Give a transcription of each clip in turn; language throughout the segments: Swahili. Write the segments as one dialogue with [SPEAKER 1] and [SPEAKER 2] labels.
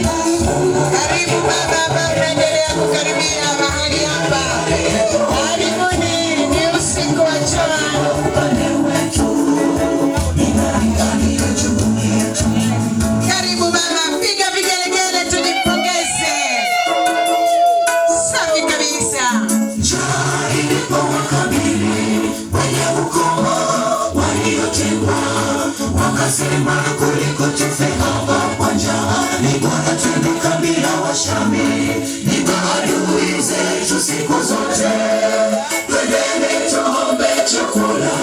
[SPEAKER 1] Karibu baba, ambaye unaendelea kukaribia mahali hapa. Karibuni, ni usiku wa Joan. Karibu mama, piga vigelegele tujimpongeze. Safi kabisa.
[SPEAKER 2] Njaa ilipowakabili wenye ukoma waliotengwa, wakasema, kuliko tufe hapa kwa njaa, ni bora twende kambi ya Washami, ni maadui zetu siku zote. Twendeni tuombe chakula,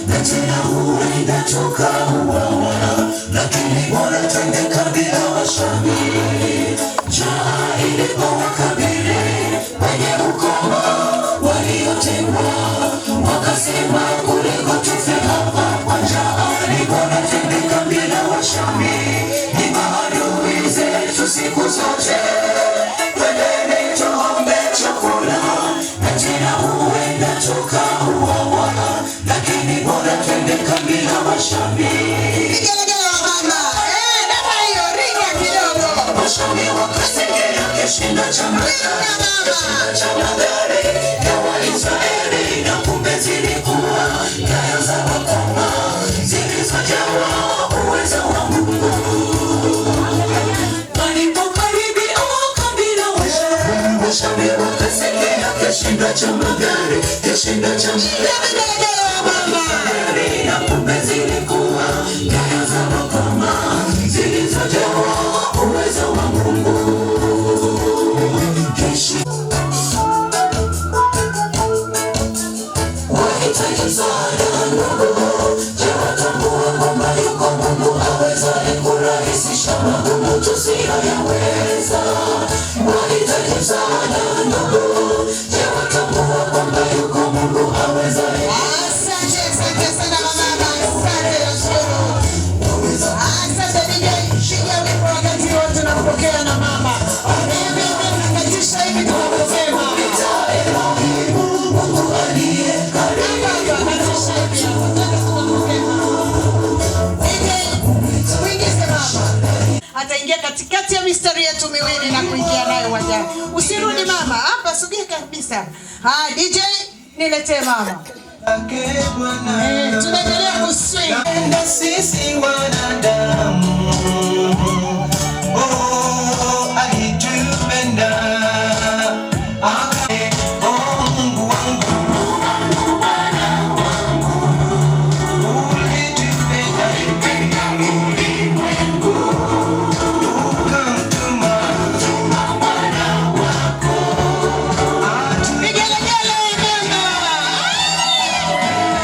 [SPEAKER 2] na tena huenda tukauawa, lakini bora twende kambi ya Washami. Njaa ilipowakabili wenye ukoma waliotengwa, wakasema, kuliko tufe hapa kwa njaa, ni bora twende kambi la Washami, ni maadui zetu siku zote. Twendeni tuombe chakula, na tena huenda tukauawa, lakini bora twende kambi la Washami.
[SPEAKER 1] Vigelegele wa mama. Eh, dada hiyo ringa kidogo.
[SPEAKER 2] Washami wakasikia kishindo cha
[SPEAKER 1] Ringa mama.
[SPEAKER 2] cha magari ya Waisraeli, na kumbe zilikuwa nyayo za wakoma zilizojawa uwezo wa Mungu. Walipokaribia kambi la Washami, Washami wakasikia kishindo cha magari, kishindo cha
[SPEAKER 1] Piga vigelegele wa mama.
[SPEAKER 2] magari, na kumbe zilikuwa nyayo za wakoma zilizojawa uwezo wa Mungu. Wahitaji msaada ndugu, je, watambua kwamba yuko Mungu awezaye kurahisisha magumu tusiyoyaweza? Wahitaji msaada ndugu, je, watambua kwamba yuko Mungu awezaye
[SPEAKER 1] Asante, asante sana mama. Asante, nashukuru. Asante DJ, piga wimbo wakati wote tunapokea na mama. Hivi tunakatisha hivi tunaposema.
[SPEAKER 2] Mungu aliye karibu.
[SPEAKER 1] Hapa hapa katisha hivi hapo. Twende tunapokea. DJ, muingize mama. Ataingia katikati ya mistari yetu miwili na kuingia nayo uwanjani. Usirudi mama, hapa sogea kabisa. Ah, DJ, niletee mama. Eh, tunaendelea kuswing.
[SPEAKER 3] Na sisi wanadamu, oh, alitupenda. Oh, Mungu wangu, ulitupenda ukamtuma
[SPEAKER 1] Vigelegele mama.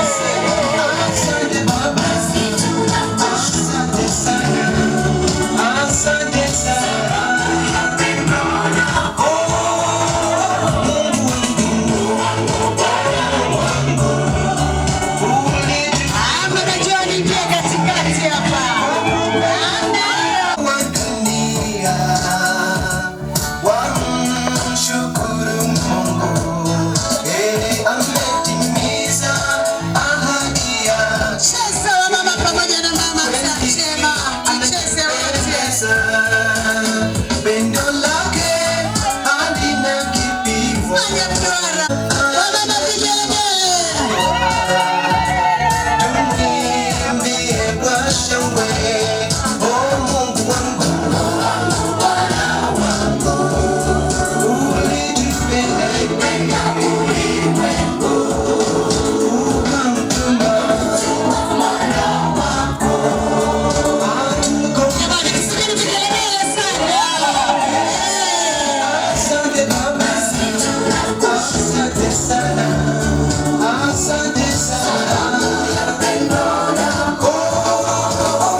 [SPEAKER 3] Asante Baba, asante sana, asante sana. Oh, Mungu wangu, ulitupenda
[SPEAKER 1] Hapa najua niingie katikati hapa.
[SPEAKER 3] wa dunia wamshukuru Mungu, eh, ametimiza ahadi yake.
[SPEAKER 1] Cheza wa mama pamoja na mama msachema. Tucheze wote.
[SPEAKER 3] Pendo lake halina kipimo.
[SPEAKER 1] Fanya mduara. Wamama vigelegele.
[SPEAKER 3] Tumwimbie kwa shangwe, oh Mungu wangu, ulitupenda ukamtuma
[SPEAKER 1] Jamani, tusubiri vigelegele sana.
[SPEAKER 3] Asante Baba, asante sana, asante sana. Oh,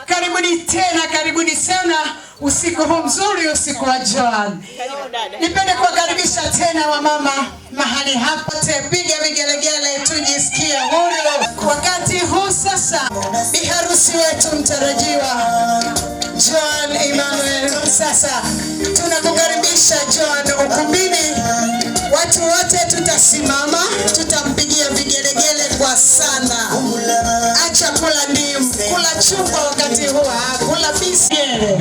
[SPEAKER 1] Karibuni tena, karibuni sana usiku huu mzuri, usiku wa Joan. Nipende kuwakaribisha tena wamama mahali hapa, piga vigelegele tujisikie huru. Wakati huu sasa, biharusi wetu mtarajiwa Joan Emmanuel, sasa tunakukaribisha Joan ukumbini. Watu wote tutasimama, tutampigia vigelegele kwa sana. Acha kula ndimu, kula chungwa wakati huu, kula bisigele.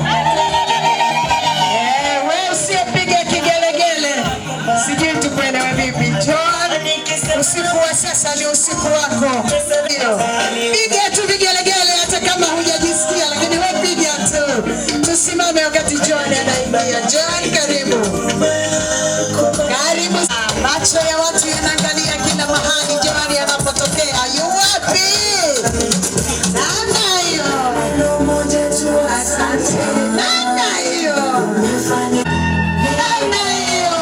[SPEAKER 1] We usiyepiga kigelegele, sijui tukuelewe vipi. Joan, usiku wa sasa ni usiku wako. Piga tu vigelegele hata kama hujajisikia, lakini we piga tu. Tusimame wakati Joan anaingia. Joan, karibu. Karibu. Macho ya watu yanaangalia kila mahali Joan anapotokea. Yu wapi? Namna hiyo. Asante. Namna hiyo. Namna hiyo.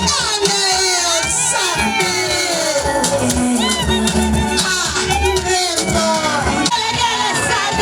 [SPEAKER 1] Namna hiyo. Safi. Ah, mrembo. Gelegele sana.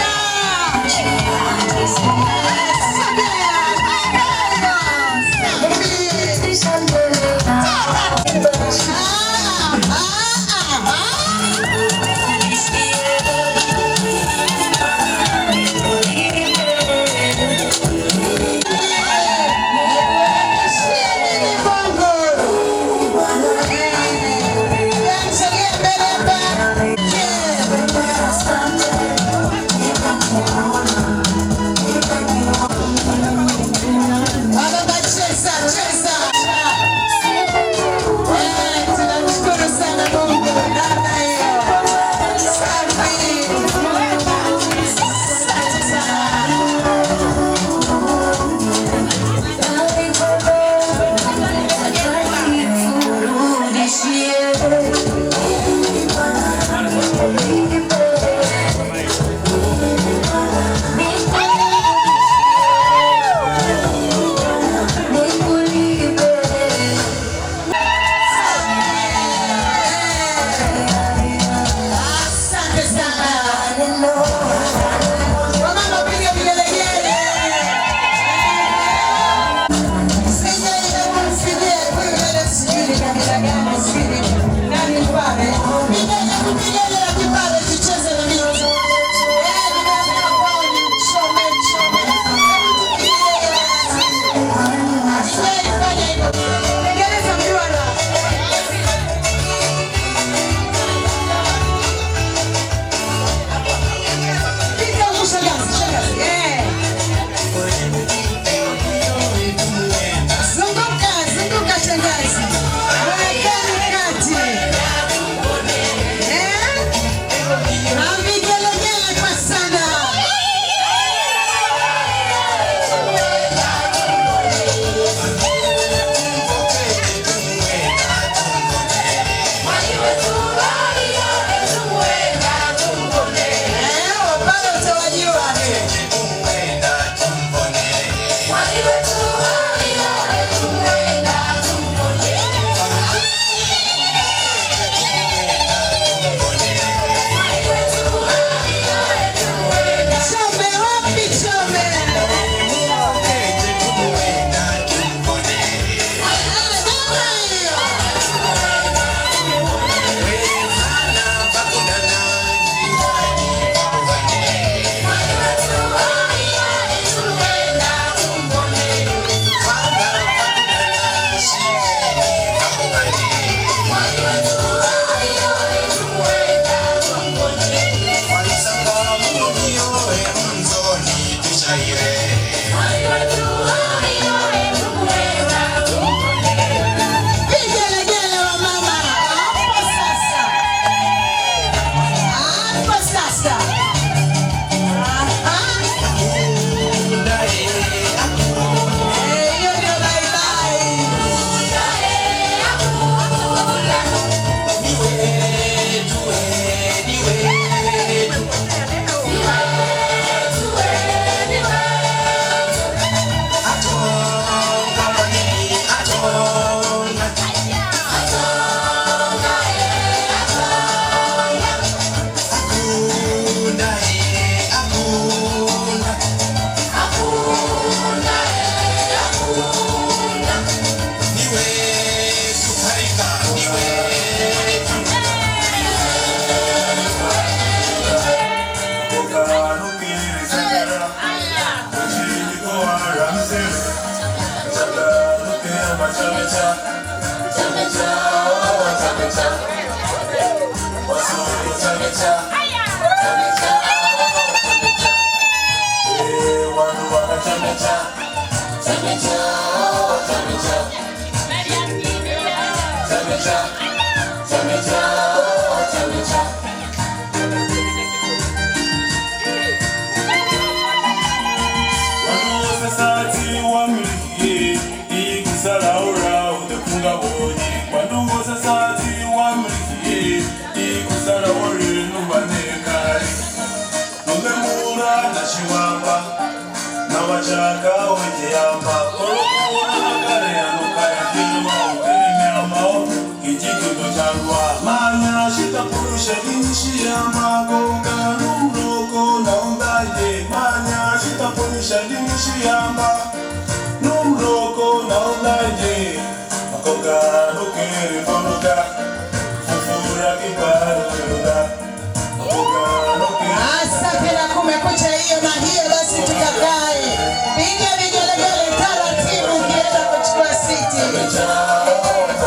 [SPEAKER 1] Asante na kumekucha hiyo na hiyo basi tukakae. Piga vigelegele taratibu ukienda kuchukua siti.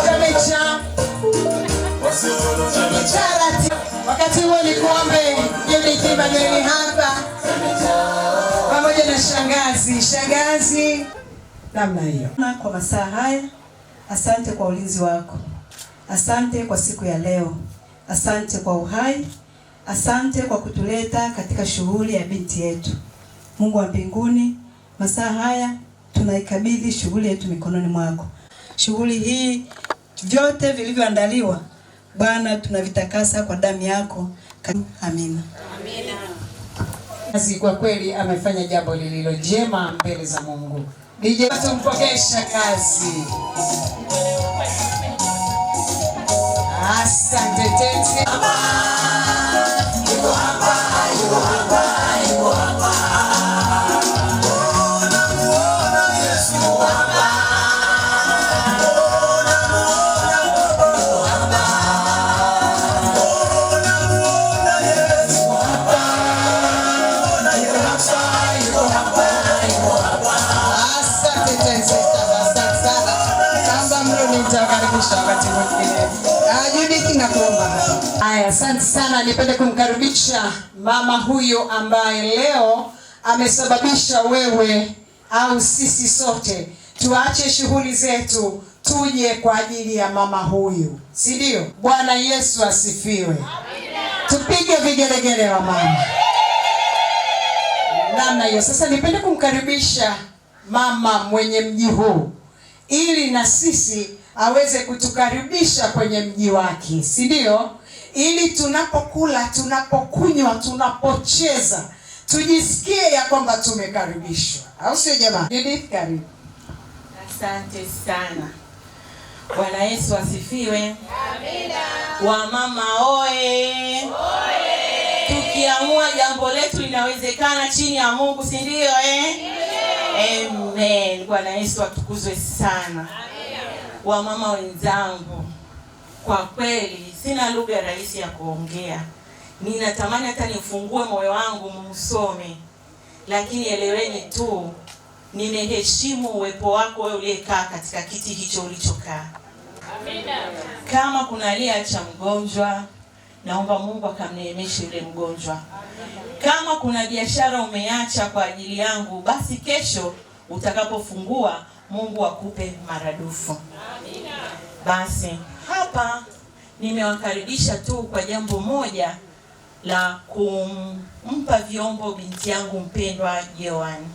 [SPEAKER 1] Chamecha. Taratibu. Wakati huo ni kuombe Judith Emanuel hapa pamoja na shangazi. Shangazi namna hiyo.
[SPEAKER 4] Kwa masaa haya, asante kwa ulinzi wako. Asante kwa siku ya leo. Asante kwa uhai. Asante kwa kutuleta katika shughuli ya binti yetu. Mungu wa mbinguni, masaa haya tunaikabidhi shughuli yetu mikononi mwako. Shughuli hii vyote vilivyoandaliwa, Bwana tunavitakasa kwa damu yako. Amina.
[SPEAKER 1] Amina. Kwa kweli amefanya jambo lililo jema mbele za Mungu. DJ tumpokee shangazi. Asante tete.
[SPEAKER 2] Yuko hapa, yuko hapa, yuko hapa. Oh, namuona Yesu hapa. Oh, namuona Baba hapa. Oh, namuona Yesu hapa. Oh, yuko hapa, yuko hapa, yuko hapa.
[SPEAKER 1] Asante tete, asante sana. Kamba mrudi nitawakaribisha wakati mwingine. Judith nakuomba. Haya, asante sana. Nipende kumkaribisha mama huyu ambaye leo amesababisha wewe au sisi sote tuache shughuli zetu tuje kwa ajili ya mama huyu, si ndio? Bwana Yesu asifiwe. Amina. Tupige vigelegele wa mama namna hiyo. Sasa nipende kumkaribisha mama mwenye mji huu ili na sisi aweze kutukaribisha kwenye mji wake, si ndio? Ili tunapokula, tunapokunywa, tunapocheza tujisikie ya kwamba tumekaribishwa, au sio jamani? Judith, karibu.
[SPEAKER 5] Asante sana. Bwana Yesu asifiwe. Amina. Wamama oe. Oe. Tukiamua jambo letu linawezekana chini ya Mungu, si ndio eh? Amen. Bwana Yesu atukuzwe sana. Amina. Wamama wenzangu, kwa kweli sina lugha rahisi ya kuongea. Ninatamani hata nifungue moyo wangu muusome, lakini eleweni tu, nimeheshimu uwepo wako wewe uliyekaa katika kiti hicho ulichokaa. Amina. Kama kuna aliyeacha mgonjwa, naomba Mungu akamneemeshe yule mgonjwa. Kama kuna biashara umeacha kwa ajili yangu, basi kesho utakapofungua Mungu akupe maradufu. Amina. Basi hapa nimewakaribisha tu kwa jambo moja la kumpa vyombo binti yangu mpendwa Joan.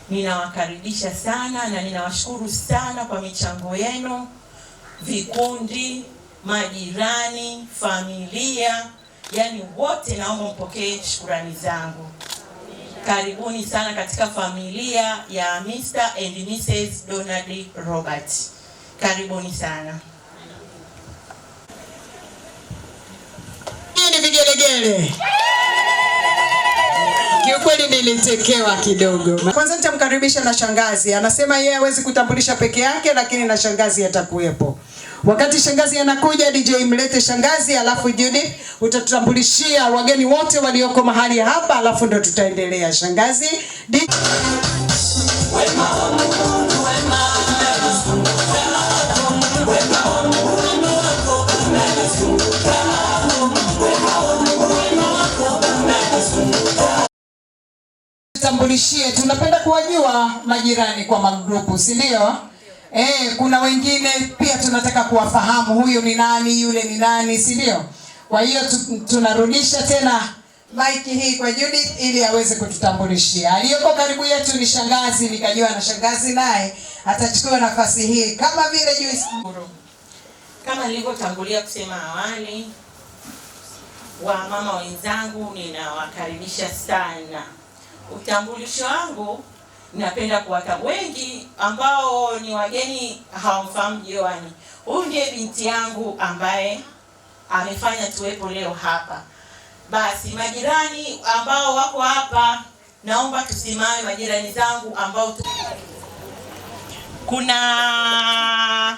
[SPEAKER 5] Ninawakaribisha sana na ninawashukuru sana kwa michango yenu, vikundi, majirani, familia, yani wote naomba mpokee shukrani zangu. Karibuni sana katika familia ya Mr. and Mrs. Donald Robert. Karibuni sana.
[SPEAKER 1] Hii ni vigelegele. Kiukweli nilitekewa kidogo. Kwanza nitamkaribisha na shangazi. Anasema yeye hawezi kutambulisha peke yake, lakini na shangazi atakuwepo. Wakati shangazi anakuja, DJ mlete shangazi, alafu Judith utatutambulishia wageni wote walioko mahali hapa, alafu ndo tutaendelea. Shangazi, DJ.
[SPEAKER 2] Wema wa Mungu, wema, wema.
[SPEAKER 1] atutambulishie. Tunapenda kuwajua majirani kwa magrupu, si ndio? Kuna wengine pia tunataka kuwafahamu, huyu ni nani, yule ni nani, si ndio? Kwa hiyo tunarudisha tena maiki hii kwa Judith ili aweze kututambulishia. Aliyoko karibu yetu ni shangazi, nikajua na shangazi naye atachukua nafasi hii kama vile Joyce.
[SPEAKER 5] Kama nilivyotangulia kusema awali, wa mama wenzangu ninawakaribisha sana. Utambulisho wangu napenda kuwatambua wengi ambao ni wageni hawamfahamu Joan. Huyu ndiye binti yangu ambaye amefanya tuwepo leo hapa. Basi majirani ambao wako hapa, naomba tusimame, majirani zangu ambao kuna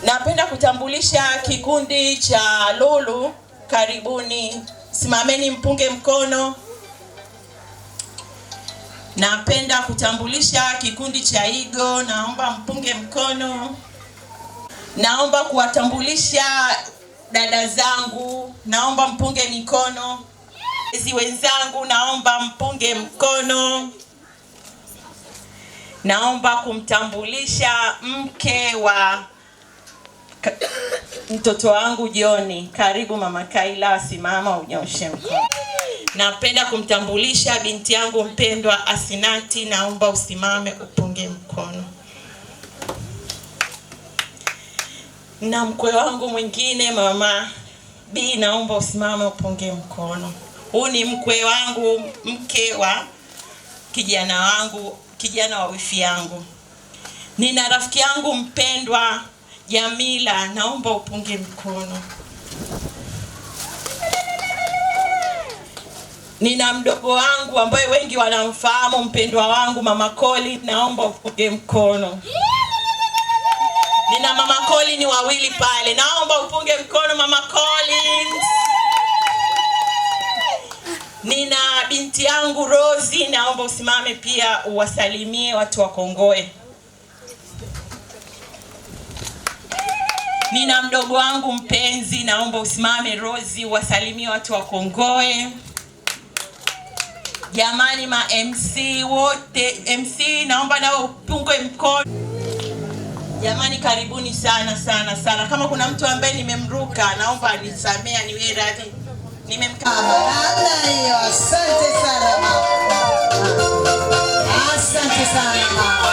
[SPEAKER 5] napenda kutambulisha kikundi cha Lulu. Karibuni, simameni mpunge mkono. Napenda kutambulisha kikundi cha Igo, naomba mpunge mkono. Naomba kuwatambulisha dada zangu, naomba mpunge mikono. Wenzangu, naomba mpunge mkono. Naomba kumtambulisha mke wa mtoto wangu Joni. Karibu Mama Kaila, simama unyoshe mkono. Napenda kumtambulisha binti yangu mpendwa Asinati, naomba usimame upunge mkono. Na mkwe wangu mwingine Mama B, naomba usimame upunge mkono. Huu ni mkwe wangu, mke wa kijana wangu, kijana wa wifi yangu. Nina rafiki yangu mpendwa Jamila, naomba upunge mkono. Nina mdogo wangu ambaye wengi wanamfahamu, mpendwa wangu Mama Koli, naomba upunge mkono. Nina Mama Koli ni wawili pale, naomba upunge mkono Mama Collins. Nina binti yangu Rosie, naomba usimame pia uwasalimie watu wa Kongoe. Nina mdogo wangu mpenzi, naomba usimame Rosie, uwasalimie watu wa Kongoe. Jamani ma MC wote, MC naomba nao upunge mkono. Jamani karibuni sana sana sana. Kama kuna mtu ambaye nimemruka naomba anisamee, aniwie radhi.
[SPEAKER 1] Namna hiyo, asante sana mama. Asante sana mama.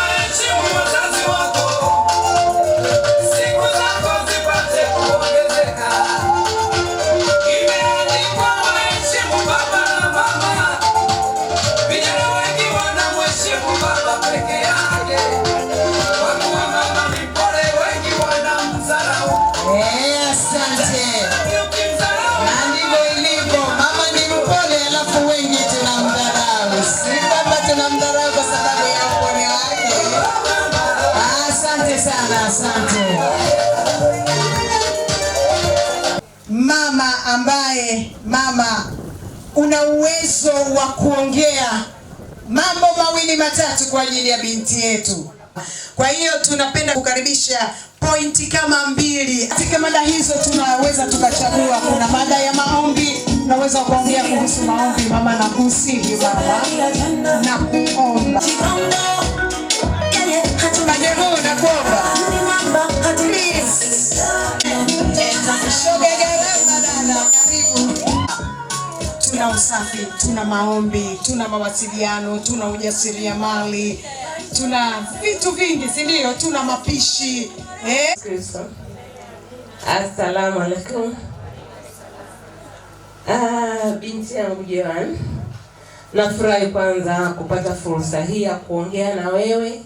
[SPEAKER 1] Asante. Mama ambaye mama una uwezo wa kuongea mambo mawili matatu kwa ajili ya binti yetu. Kwa hiyo tunapenda kukaribisha pointi kama mbili. Katika mada hizo tunaweza tukachagua. Kuna mada ya maombi, unaweza kuongea kuhusu maombi mama, na kusihi mama na kuomba. Nakuomba. Please. Shoga gharama dada, karibu. Tuna usafi, tuna maombi, tuna mawasiliano, tuna ujasiriamali, tuna vitu vingi, si ndio? Tuna mapishi.
[SPEAKER 6] Kristo. Assalamu alaikum. Binti yangu Joan, nafurahi kwanza kupata fursa hii ya kuongea na wewe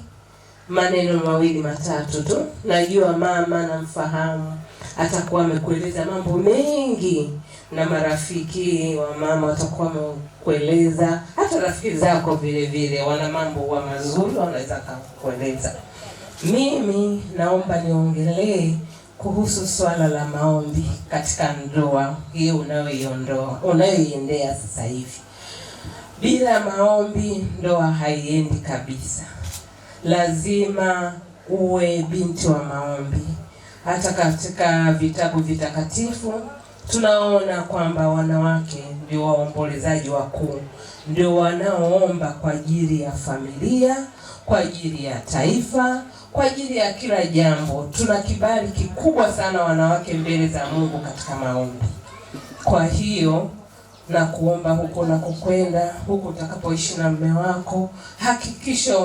[SPEAKER 6] maneno mawili matatu tu. Najua mama namfahamu, atakuwa amekueleza mambo mengi, na marafiki wa mama watakuwa wamekueleza, hata rafiki zako vile vile wana mambo wa mazuri wanaweza kukueleza. Mimi naomba niongelee kuhusu swala la maombi katika ndoa hiyo unayoiendea sasa hivi. Bila maombi ndoa haiendi kabisa. Lazima uwe binti wa maombi. Hata katika vitabu vitakatifu Tunaona kwamba wanawake ndio waombolezaji wakuu, ndio wanaoomba kwa ajili ya familia, kwa ajili ya taifa, kwa ajili ya kila jambo. Tuna kibali kikubwa sana wanawake mbele za Mungu katika maombi. Kwa hiyo na kuomba huko unakokwenda, huko utakapoishi na mume wako, hakikisha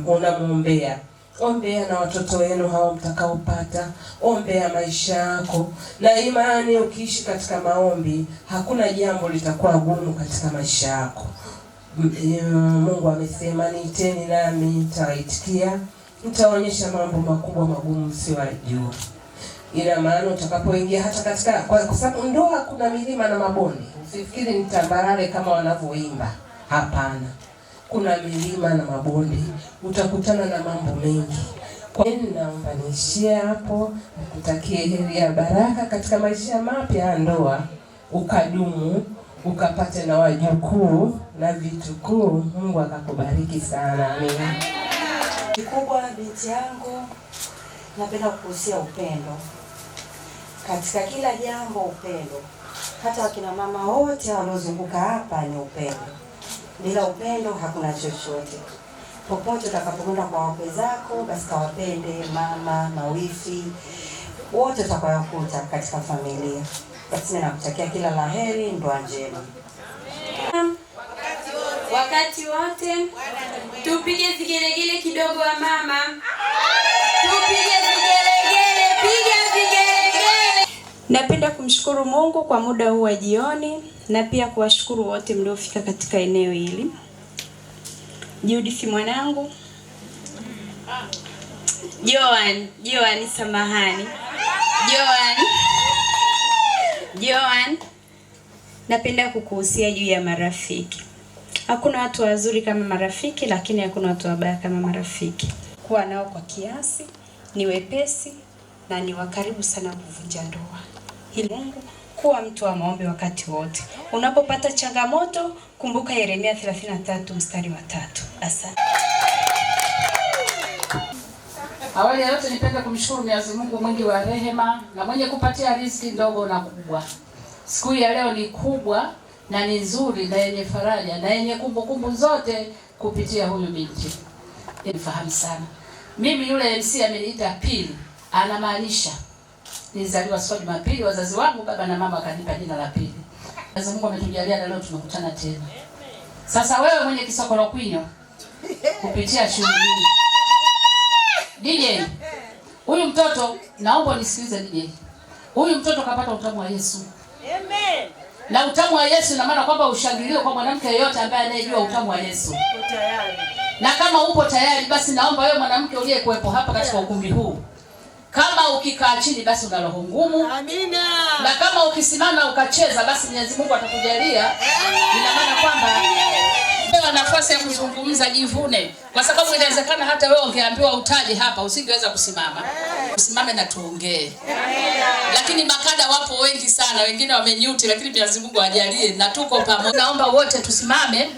[SPEAKER 6] unamwombea. Ombea na watoto wenu hao mtakaopata, ombea maisha yako. Na imani, ukiishi katika maombi, hakuna jambo litakuwa gumu katika maisha yako. Mungu amesema, niiteni nami nitawaitikia, nitaonyesha mambo makubwa magumu msiyoyajua. Ina maana utakapoingia hata katika, kwa sababu ndoa kuna milima na mabonde. Usifikiri ni tambarare kama wanavyoimba. Hapana. Kuna milima na mabonde, utakutana na mambo mengi. Kwa hiyo naomba niishie hapo, nikutakie heri ya baraka katika maisha mapya ya ndoa, ukadumu, ukapate na wajukuu na vitukuu. Mungu akakubariki sana. Amina.
[SPEAKER 7] Kikubwa binti yangu, napenda kukuhusia upendo katika kila jambo. Upendo hata wakina mama wote waliozunguka hapa ni upendo. Bila upendo hakuna chochote. Popote utakapokwenda kwa wakwe zako, basi kawapende mama, mawifi, wote utakayokuta katika familia. Basi mimi nakutakia kila la heri, ndoa njema.
[SPEAKER 8] Wakati wote tupige vigelegele kidogo wa mama, tupige vigelegele, piga vigelegele.
[SPEAKER 9] Napenda kumshukuru Mungu kwa muda huu wa jioni na pia kuwashukuru wote mliofika katika eneo hili. Judith mwanangu, Joan, samahani. Joan, napenda kukuhusia juu ya marafiki. Hakuna watu wazuri kama marafiki, lakini hakuna watu wabaya kama marafiki. Kuwa nao kwa kiasi, ni wepesi na ni wakaribu sana kuvunja ndoa. Hili Mungu, kuwa mtu wa maombi wakati wote. Unapopata changamoto, kumbuka Yeremia 33 mstari wa 3. Asante.
[SPEAKER 10] Awali ya yote nipende kumshukuru Mwenyezi Mungu mwingi wa rehema na mwenye kupatia riziki ndogo na kubwa. Siku ya leo ni kubwa na ni nzuri na yenye faraja na yenye kumbukumbu zote kupitia huyu binti. Nifahamu sana. Mimi yule MC ameniita Pili, anamaanisha nilizaliwa siku ya Jumapili, wazazi wangu baba na mama wakanipa jina la Pili. Mwenyezi Mungu ametujalia na leo tumekutana tena. Sasa wewe mwenye kisokolo kwinyo kupitia shughuli hii. DJ, huyu mtoto naomba unisikilize DJ. Huyu mtoto kapata utamu wa Yesu.
[SPEAKER 5] Amen.
[SPEAKER 10] Na utamu wa Yesu ina maana kwamba ushangilio kwa mwanamke yeyote ambaye anayejua utamu wa Yesu. Na kama upo tayari, basi naomba wewe mwanamke uliyekuwepo hapa katika ukumbi huu, kama ukikaa chini basi una roho ngumu.
[SPEAKER 5] Amina.
[SPEAKER 10] Na kama ukisimama ukacheza basi Mwenyezi Mungu atakujalia. Ina maana kwamba pewa nafasi ya kuzungumza, jivune, kwa sababu inawezekana hata wewe ungeambiwa utaje hapa usingeweza kusimama. Usimame na tuongee. Lakini makada wapo wengi sana, wengine wamenyuti, lakini Mwenyezi Mungu ajalie na tuko pamoja. Naomba wote tusimame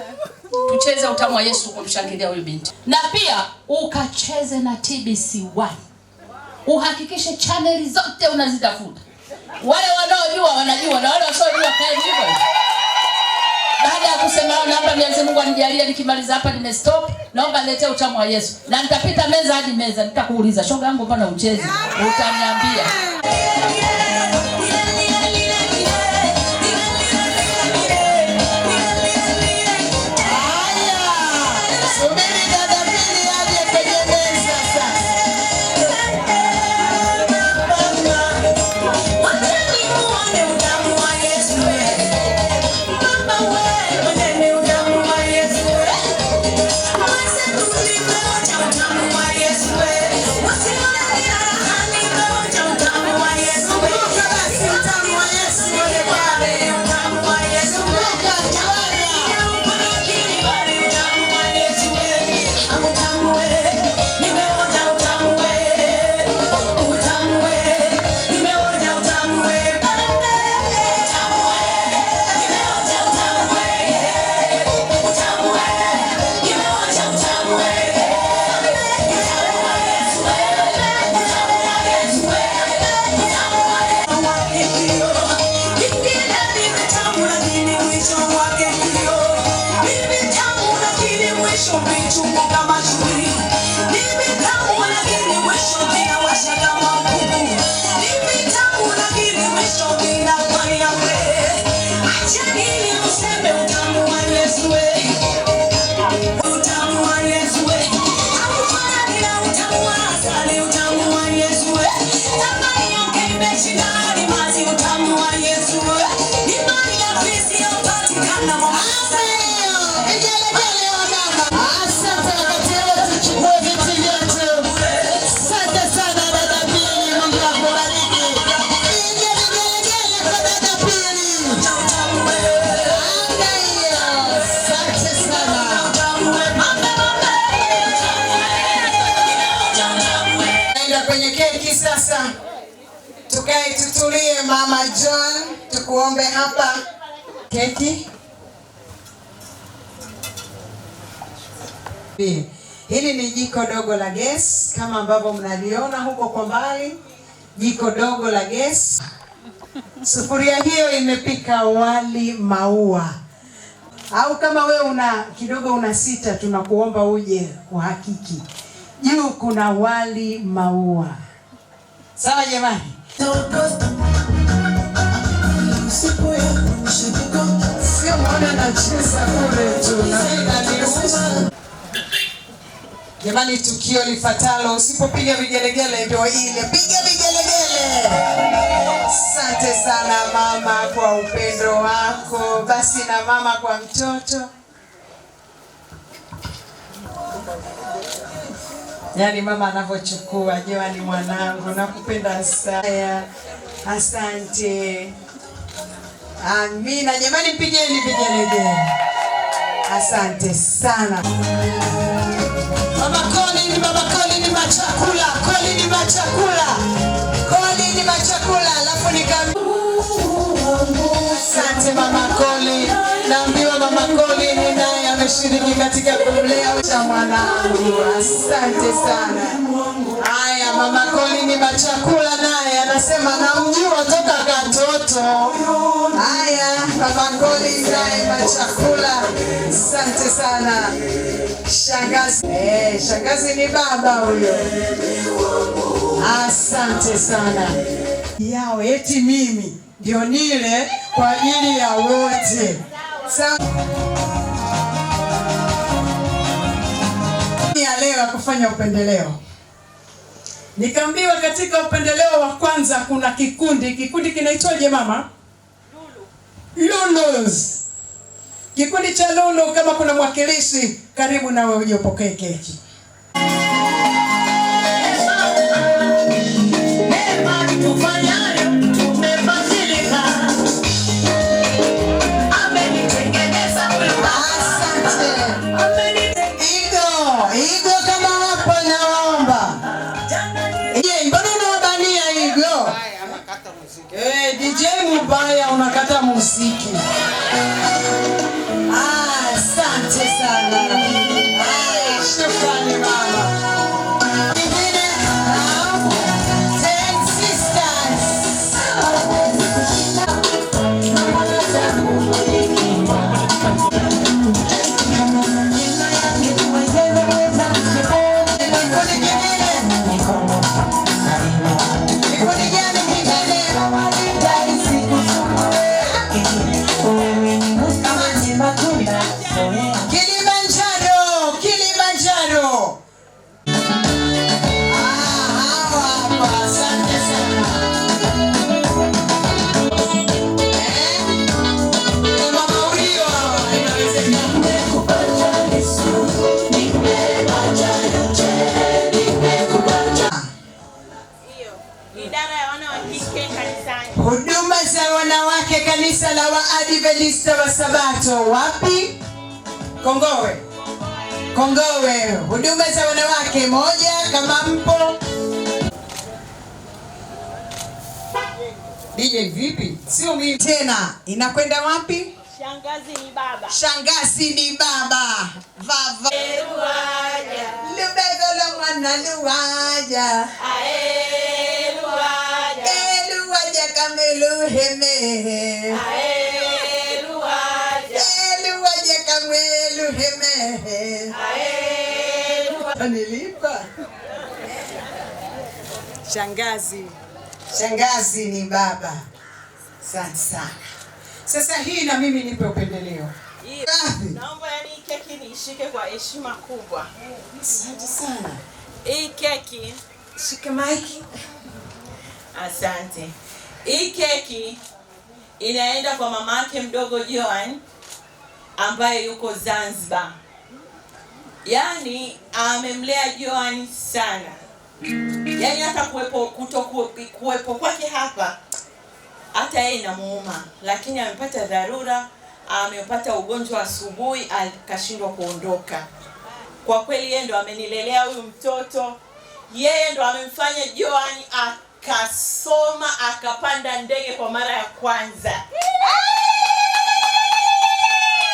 [SPEAKER 10] tucheze utamu wa Yesu kumshangilia huyu binti. Na pia ukacheze na TBC1. Uhakikishe chaneli zote unazitafuta. Wale wanaojua wanajua na wale wasiojua kaeni hivyo. Baada ya kusema naomba Mwenyezi Mungu anijalie nikimaliza hapa nimestop, naomba niletee utamu wa Yesu. Na nitapita meza hadi meza, nitakuuliza shoga yangu mbona ucheze? Utaniambia.
[SPEAKER 1] Subiri dada Pili aje kwenye meza sasa.
[SPEAKER 2] Yesu.
[SPEAKER 1] Nikuombe hapa keki. Hili ni jiko dogo la gesi kama ambavyo mnaliona huko kwa mbali, jiko dogo la gesi. Sufuria hiyo imepika wali maua. Au kama we una kidogo una sita, tunakuomba uje kuhakiki. Juu kuna wali maua. Sawa jamani? Sio mwana anacheza kule tu na inanihusu. Jamani, tukio lifuatalo, usipopiga vigelegele ndio ile. Piga vigelegele. Asante sana mama kwa upendo wako. Basi na mama kwa mtoto. Yaani mama anavyochukua, jamani mwanangu, nakupenda sana. Asante. Amina. Jamani, pigeni vigelegele. Asante sana. Mama Colin, Mama Colin machakula, Colin machakula. Colin machakula, alafu nikam. Asante Mama Colin. Naambiwa Mama Colin naye ameshiriki katika kumlea cha mwanangu. Asante sana. Haya, Mama Colin machakula naye anasema namjua toka katoto. Haya, Mama Colin naye machakula. Asante sana. Shangazi. Shangazi ni baba huyo. Asante sana. Yao eti mimi ndio nile kwa ajili ya wote. Ya leo ya kufanya upendeleo. Nikaambiwa katika upendeleo wa kwanza kuna kikundi. Kikundi kinaitwaje mama? Lulu. Lulus. Kikundi cha Lulu, kama kuna mwakilishi, karibu nawe uje upokee keki. Asante. Igo kama hapo naomba. Je, mbona unawabania Igo? DJ mubaya unakata muziki. Asante sana. Shukrani mama. Kingine, 10 sisters. Kikundi kingine. Kikundi gani kingine? Kilimanjaro, Kilimanjaro. Hawa hapa, asante sana. Na mama Urio hawa, inawezekana.
[SPEAKER 5] Idara ya wanawake kanisani.
[SPEAKER 1] Huduma za wanawake kanisa la Waadventista wa Sabato wapi? Kongowe. Kongowe. Huduma za wanawake moja kama mpo. DJ vipi? Sio mimi tena. Inakwenda wapi?
[SPEAKER 5] Shangazi ni baba.
[SPEAKER 1] Shangazi ni baba. Vava. Lubego la mwana luwaja. Eluwaja kameluheme. Eluwaja kameluheme. Nilipa. Shangazi. Shangazi ni baba. Asante sana. Sasa hii na mimi nipe upendeleo.
[SPEAKER 5] Naomba yani hii keki niishike kwa heshima kubwa.
[SPEAKER 1] Asante sana.
[SPEAKER 5] Hii keki,
[SPEAKER 1] shike mic.
[SPEAKER 5] Asante. Hii keki inaenda kwa mamake mdogo Joan ambaye yuko Zanzibar. Yaani amemlea Joan sana. Yaani hata kuwepo kwake hapa hata yeye inamuuma, lakini amepata dharura, amepata ugonjwa asubuhi akashindwa kuondoka. Kwa kweli yeye ndo amenilelea huyu mtoto. Yeye ndo amemfanya Joan Kasoma akapanda ndege kwa mara ya kwanza.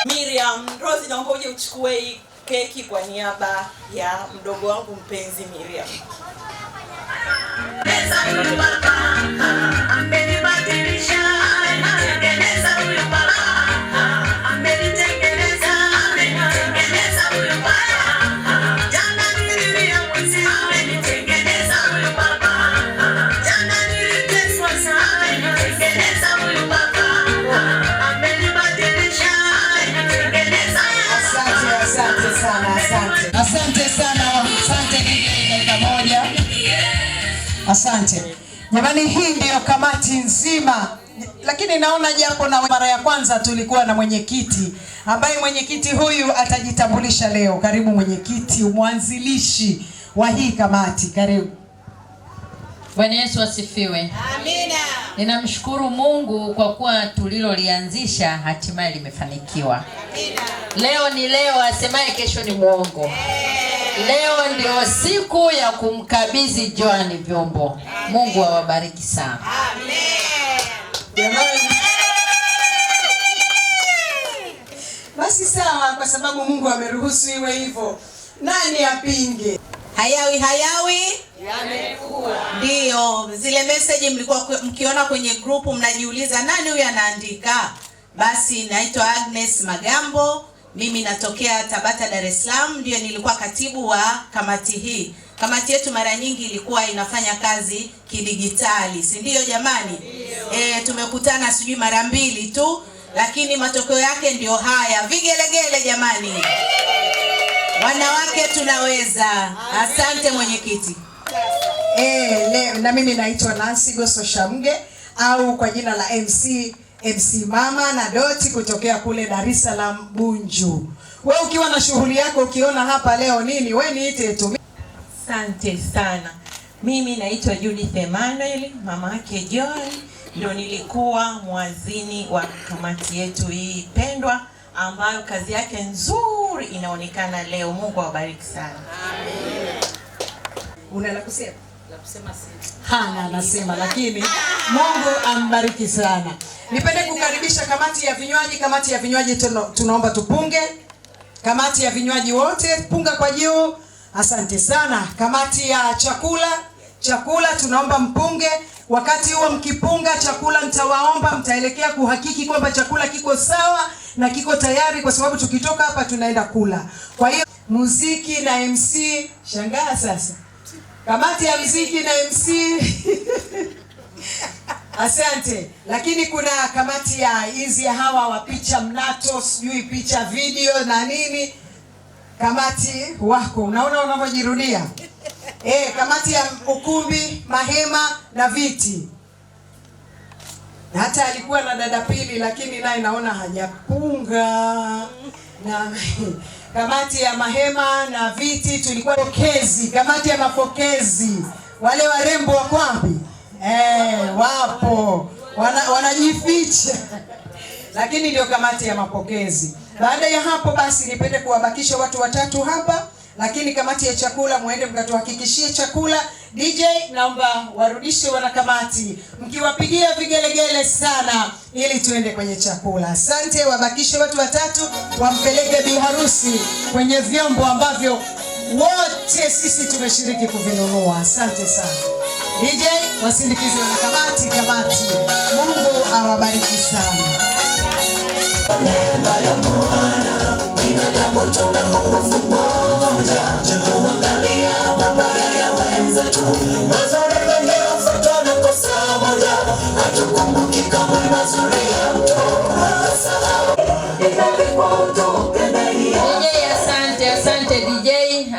[SPEAKER 5] Miriam Rose, naomba uje uchukue hii keki kwa niaba ya mdogo wangu mpenzi Miriam.
[SPEAKER 1] Asante, asante sana, asante. Asante sana, asante dakika moja. Asante. Jamani, hii ndiyo kamati nzima. Lakini naona japo na mara ya kwanza tulikuwa na mwenyekiti ambaye mwenyekiti huyu atajitambulisha leo. Karibu mwenyekiti, mwanzilishi wa hii kamati. Karibu.
[SPEAKER 11] Bwana Yesu asifiwe.
[SPEAKER 5] Amina.
[SPEAKER 11] Ninamshukuru Mungu kwa kuwa tulilolianzisha hatimaye limefanikiwa. Leo ni leo, asemaye kesho ni mwongo. Leo ndio siku ya kumkabidhi Joan vyombo. Mungu awabariki sana.
[SPEAKER 1] Jamani. Basi sawa, kwa sababu Mungu ameruhusu iwe hivyo. Nani apinge?
[SPEAKER 12] Hayawi hayawi
[SPEAKER 5] yamekuwa.
[SPEAKER 12] Ndio, zile message mlikuwa mkiona kwenye grupu mnajiuliza nani huyu anaandika. Basi naitwa Agnes Magambo, mimi natokea Tabata, Dar es Salaam, ndio nilikuwa katibu wa kamati hii. Kamati yetu mara nyingi ilikuwa inafanya kazi kidigitali, si ndio jamani? Tumekutana sijui mara mbili tu, lakini matokeo yake ndio haya. Vigelegele jamani. Wanawake tunaweza. Asante mwenyekiti.
[SPEAKER 1] Na mimi naitwa Nancy Goso Shamge au kwa jina la MC Mama na Doti kutokea kule Dar es Salaam Bunju. Wewe ukiwa na shughuli yako ukiona hapa leo nini, wewe niite tu.
[SPEAKER 5] Asante sana. Mimi naitwa Judith Emmanuel, mama yake Joan, ndio nilikuwa mwazini wa kamati yetu hii pendwa ambayo kazi yake nzuri inaonekana leo. Mungu awabariki sana.
[SPEAKER 1] Amen. Una la kusema?
[SPEAKER 10] La kusema sina.
[SPEAKER 1] Hana anasema, lakini Mungu ambariki sana. Nipende kukaribisha kamati ya vinywaji. Kamati ya vinywaji tunaomba tupunge. Kamati ya vinywaji wote punga kwa juu. Asante sana. Kamati ya chakula tunaomba mpunge. Wakati huo mkipunga chakula, nitawaomba mtaelekea kuhakiki kwamba chakula kiko sawa na kiko tayari, kwa sababu tukitoka hapa tunaenda kula. Kwa hiyo muziki na MC, shangaa sasa. Kamati ya muziki na MC. Asante. Lakini kuna kamati ya hizi hawa wa picha mnato, sijui picha video na nini. Kamati wako, unaona unavyojirudia. Kamati ya ukumbi, mahema na viti. Na hata alikuwa na dada Pili, lakini naye naona hajapunga. Na kamati ya mahema na viti tulikuwa pokezi, kamati ya mapokezi. Wale warembo wako wapi? Wapo. Wanajificha. Lakini ndio kamati ya mapokezi. Baada ya hapo basi nipende kuwabakisha watu watatu hapa, lakini kamati ya chakula muende mkatuhakikishie chakula. DJ naomba warudishe wanakamati mkiwapigia vigelegele sana ili tuende kwenye chakula. Asante, wabakishe watu watatu wampeleke bi harusi kwenye vyombo ambavyo wote sisi tumeshiriki kuvinunua. Asante sana. DJ wasindikize wanakamati, kamati. Mungu awabariki sana.
[SPEAKER 11] DJ, asante, asante DJ,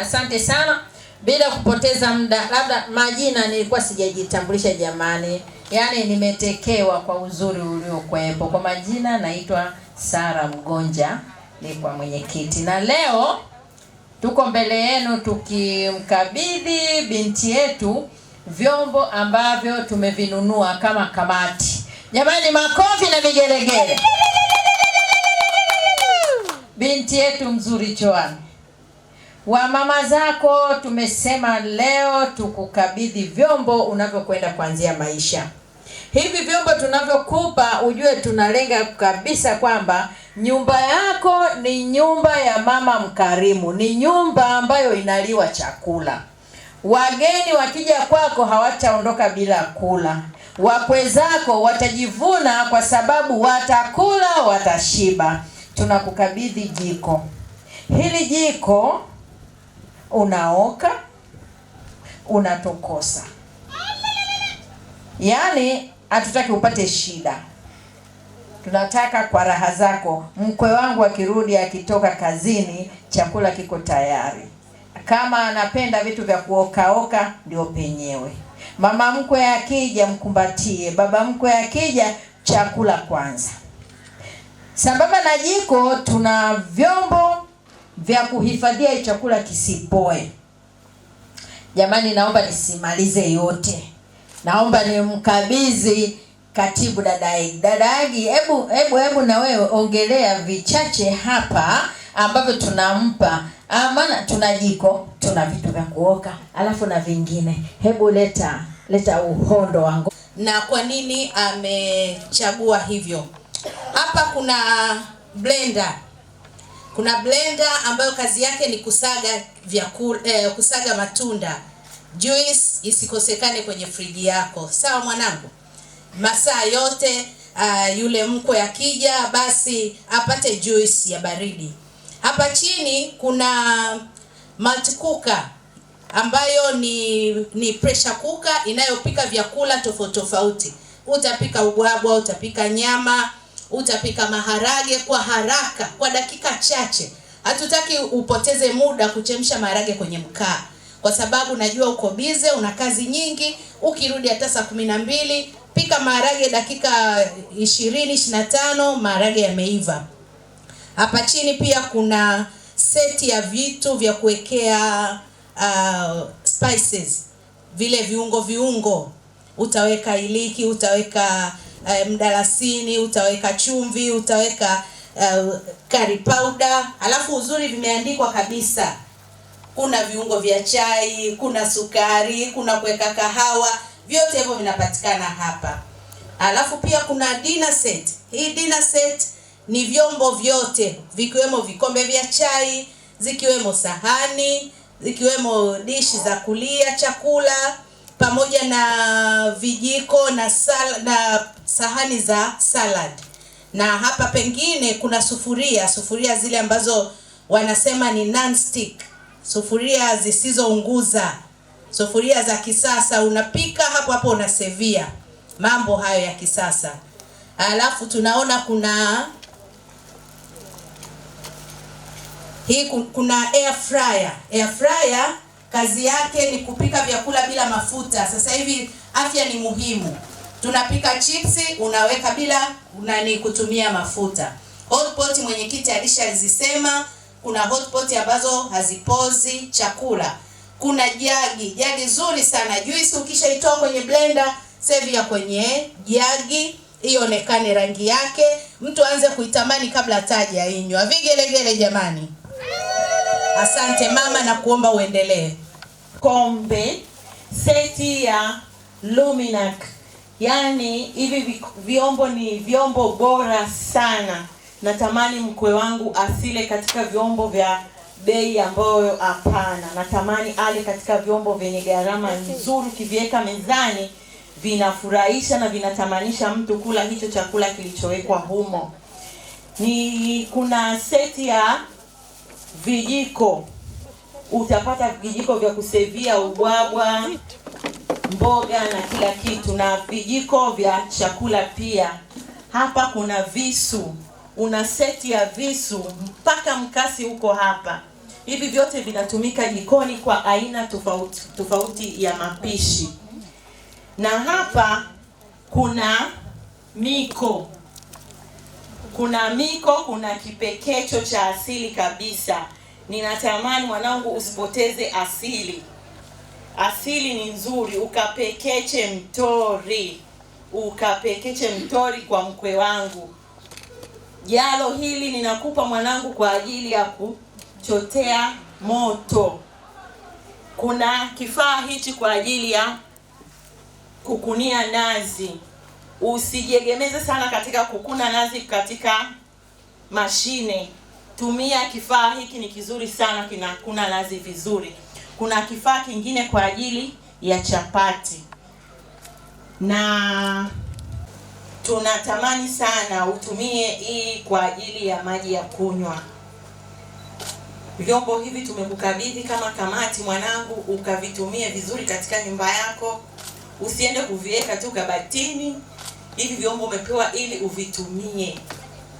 [SPEAKER 11] asante sana. Bila kupoteza muda, labda majina nilikuwa sijajitambulisha jamani. Yaani nimetekewa kwa uzuri uliokuwepo. Kwa majina naitwa Sara Mgonja, ni kwa mwenyekiti. Na leo tuko mbele yenu tukimkabidhi binti yetu vyombo ambavyo tumevinunua kama kamati. Jamani, makofi na vigelegele. Binti yetu mzuri Joan, Wamama zako tumesema leo tukukabidhi vyombo unavyokwenda kuanzia maisha. Hivi vyombo tunavyokupa, ujue tunalenga kabisa kwamba nyumba yako ni nyumba ya mama mkarimu, ni nyumba ambayo inaliwa chakula. Wageni wakija kwako hawataondoka bila kula. Wakwe zako watajivuna kwa sababu watakula, watashiba. Tunakukabidhi jiko. Hili jiko unaoka, unatokosa. Yaani hatutaki upate shida. Tunataka kwa raha zako. Mkwe wangu akirudi akitoka kazini, chakula kiko tayari. Kama anapenda vitu vya kuokaoka, ndio penyewe. Mama mkwe akija mkumbatie, baba mkwe akija chakula kwanza. Sambamba na jiko tuna vyombo vya kuhifadhia chakula kisipoe. Jamani, naomba nisimalize yote. Naomba nimkabidhi katibu dada Agi. Dada Agi, hebu na wewe ongelea vichache hapa ambavyo tunampa. Maana tuna jiko, tuna vitu vya kuoka, alafu na vingine. Hebu leta uhondo wangu.
[SPEAKER 12] Na kwa nini amechagua hivyo? Hapa kuna blender. Kuna blender ambayo kazi yake ni kusaga vyakula, kusaga matunda. Juice isikosekane kwenye friji yako. Sawa mwanangu? Masaa yote yule mkwe akija basi apate juice ya baridi. Hapa chini kuna multi cooker ambayo ni pressure cooker inayopika vyakula tofauti tofauti. Utapika ubwabwa, utapika nyama, utapika maharage kwa haraka, kwa dakika chache. Hatutaki upoteze muda kuchemsha maharage kwenye mkaa, kwa sababu najua uko bize, una kazi nyingi. Ukirudi hata saa 12, pika maharage dakika 20, 25, maharage yameiva. Hapa chini pia kuna seti ya vitu vya kuwekea spices, vile viungo. Utaweka iliki, utaweka mdalasini, utaweka chumvi, utaweka curry powder. Alafu uzuri vimeandikwa kabisa. Kuna viungo vya chai, kuna sukari, kuna kuweka kahawa, vyote hivyo vinapatikana hapa. Alafu pia kuna dinner set. Hii dinner set ni vyombo vyote, vikiwemo vikombe vya chai, zikiwemo sahani, zikiwemo dishi za kulia chakula, pamoja na vijiko na sahani za salad. Na hapa pengine kuna sufuria zile ambazo wanasema ni non-stick, sufuria zisizounguza, sufuria za kisasa, unapika hapo hapo unasevia, mambo hayo ya kisasa. Alafu tunaona kuna hii, kuna air fryer. Air fryer kazi yake ni kupika vyakula bila mafuta. Sasa hivi afya ni muhimu. Tunapika chipsi, unaweka bila kutumia mafuta. Hotpot mwenyekiti alishazisema, kuna hotpot ambazo hazipozi chakula. Kuna jagi zuri sana. Juice ukishaitoa kwenye blender, save ya kwenye jagi, ionekane rangi yake, mtu aanze kuitamani kabla hajainywa. Vigelegele jamani. Asante mama, na kuomba uendelee.
[SPEAKER 5] Kombe seti ya Luminac. Yaani hivi vyombo ni vyombo bora sana. Natamani mkwe wangu asile katika vyombo vya bei ambayo hapana. Natamani ale katika vyombo vyenye gharama nzuri, kiviweka mezani vinafurahisha na vinatamanisha mtu kula hicho chakula kilichowekwa humo. Ni kuna seti ya vijiko. Utapata vijiko vya kusevia ubwabwa, mboga na kila kitu, na vijiko vya chakula pia. Hapa kuna visu, una seti ya visu mpaka mkasi huko hapa. Hivi vyote vinatumika jikoni kwa aina tofauti tofauti ya mapishi. Na hapa kuna miko. Kuna miko, kuna kipekecho cha asili kabisa. Ninatamani mwanangu usipoteze asili. Asili ni nzuri, ukapekeche mtori. Ukapekeche mtori kwa mkwe wangu. Jalo hili ninakupa mwanangu kwa ajili ya kuchotea moto. Kuna kifaa hichi kwa ajili ya kukunia nazi. Usijiegemeze sana katika kukuna nazi katika mashine. Tumia kifaa hiki, ni kizuri sana, kinakuna nazi vizuri. Kuna kifaa kingine kwa ajili ya chapati. Na tunatamani sana utumie hii kwa ajili ya maji ya kunywa. Vyombo hivi tumekukabidhi kama kamati, mwanangu, ukavitumie vizuri katika nyumba yako. Usiende kuviweka tu kabatini. Hivi vyombo umepewa ili uvitumie.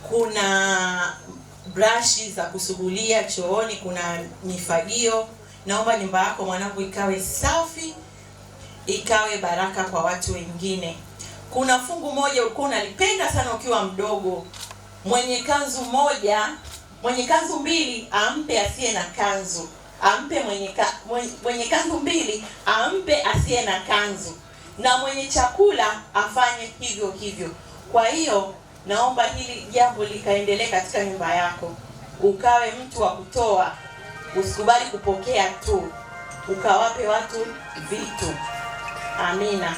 [SPEAKER 5] Kuna brashi za kusugulia chooni, kuna mifagio. Naomba nyumba yako mwanangu ikawe safi, ikawe baraka kwa watu wengine. Kuna fungu moja ulikuwa unalipenda sana ukiwa mdogo. Mwenye kanzu moja, mwenye kanzu mbili ampe asiye na kanzu. Ampe mwenye kanzu mbili ampe asiye na kanzu. Na mwenye chakula afanye hivyo hivyo. Kwa hiyo naomba hili jambo likaendelee katika nyumba yako. Ukawe mtu wa kutoa, usikubali kupokea tu. Ukawape watu vitu. Amina.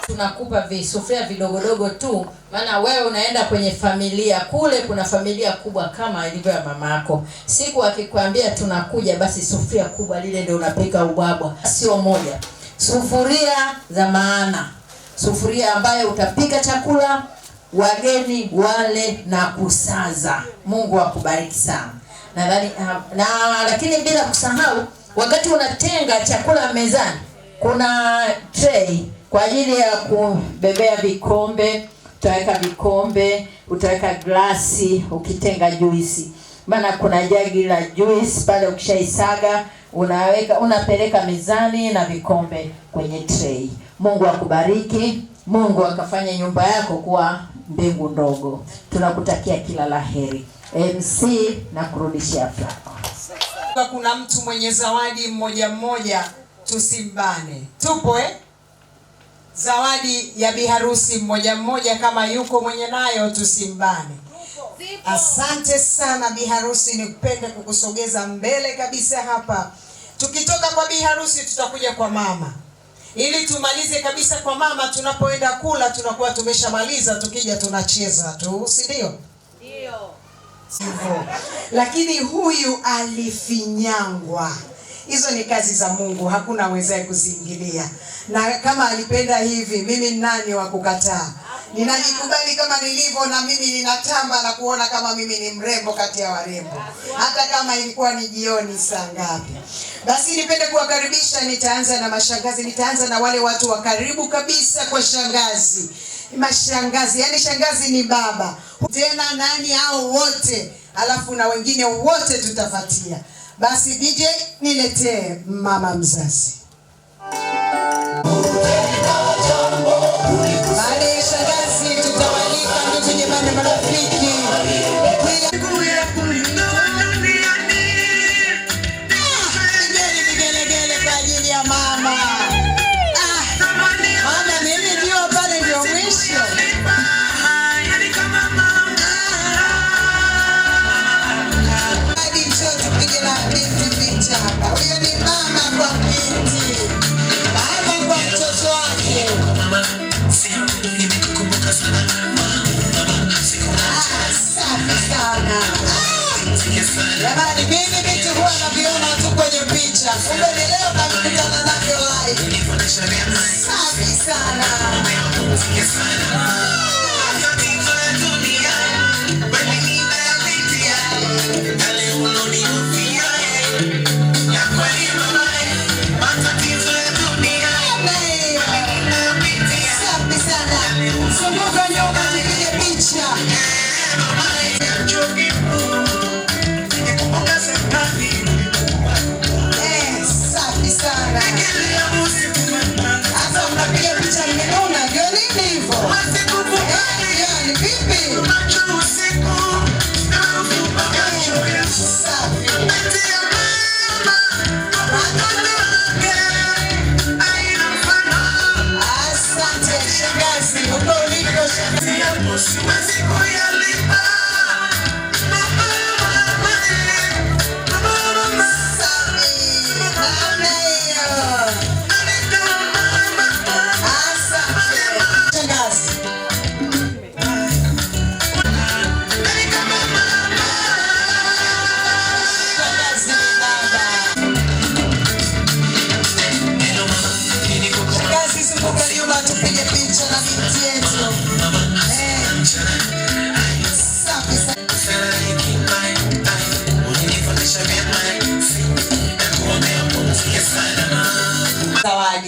[SPEAKER 11] Tunakupa visufuria vidogodogo tu, maana wewe unaenda kwenye familia kule, kuna familia kubwa kama ilivyo ya mamako. Siku akikwambia tunakuja, basi sufuria kubwa lile ndio unapika ubwabwa, sio moja. Sufuria za maana, sufuria ambayo utapika chakula wageni wale na kusaza. Mungu akubariki sana. Nadhani na lakini bila kusahau, wakati unatenga chakula mezani, kuna tray kwa ajili ya kubebea vikombe. Utaweka vikombe, utaweka glasi ukitenga juisi. Maana kuna jagi la juice pale, ukishaisaga unaweka, unapeleka mezani na vikombe kwenye tray. Mungu akubariki. Mungu akafanya nyumba yako kuwa mbingu ndogo. Tunakutakia kila laheri. MC na kurudishia flako.
[SPEAKER 1] Kuna mtu mwenye zawadi mmoja mmoja, tusimbane. Tupo Zawadi ya biharusi mmoja mmoja, kama yuko mwenye nayo tusimbane. Asante sana biharusi, nikupende kukusogeza mbele kabisa hapa. Tukitoka kwa biharusi tutakuja kwa mama, ili tumalize kabisa kwa mama. Tunapoenda kula tunakuwa tumeshamaliza, tukija tunacheza tu, si ndio?
[SPEAKER 8] Ndio.
[SPEAKER 1] Lakini huyu alifinyangwa. Hizo ni kazi za Mungu, hakuna awezaye kuziingilia. Na kama alipenda hivi, mimi nani wa kukataa? Ninajikubali kama nilivyo, na mimi ninatamba na kuona kama mimi ni mrembo kati ya warembo, hata kama ilikuwa ni jioni saa ngapi. Basi nipende kuwakaribisha. Nitaanza na mashangazi, nitaanza na wale watu wa karibu kabisa kwa shangazi. Mashangazi, yani shangazi ni baba tena nani hao wote, alafu na wengine wote tutafatia. Basi DJ niletee mama mzazi. Baada ya shangazi tutawalika ndugu jamaa na marafiki. Pigeni vigelegele kwa ajili ya mama. Maana mimi ndio pale ndio mwisho. Hadi njoo tupige na binti picha hapa. Huyo ni mama kwa binti, mama kwa mtoto wake. Safi sana. Jamani, mimi vitu huwa naviona tu kwenye picha, kumbe ni leo nakutana navyo live. Safi sana. Safi sana. Zunguka nyuma tupige picha. Safi sana. Hata mnapiga picha mmenuna, ndio nini hivyo? Yani vipi? Safi. Asante shangazi, uko uliko shangazi.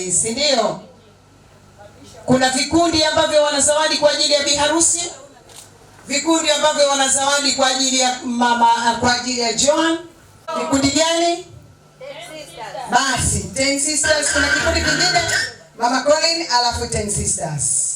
[SPEAKER 1] zawadi, si ndio? Kuna vikundi ambavyo wana zawadi kwa ajili ya biharusi, vikundi ambavyo wana zawadi kwa ajili ya mama, kwa ajili ya Joan. Vikundi gani? Basi Ten Sisters. Kuna kikundi kingine Mama Colin, alafu Ten Sisters.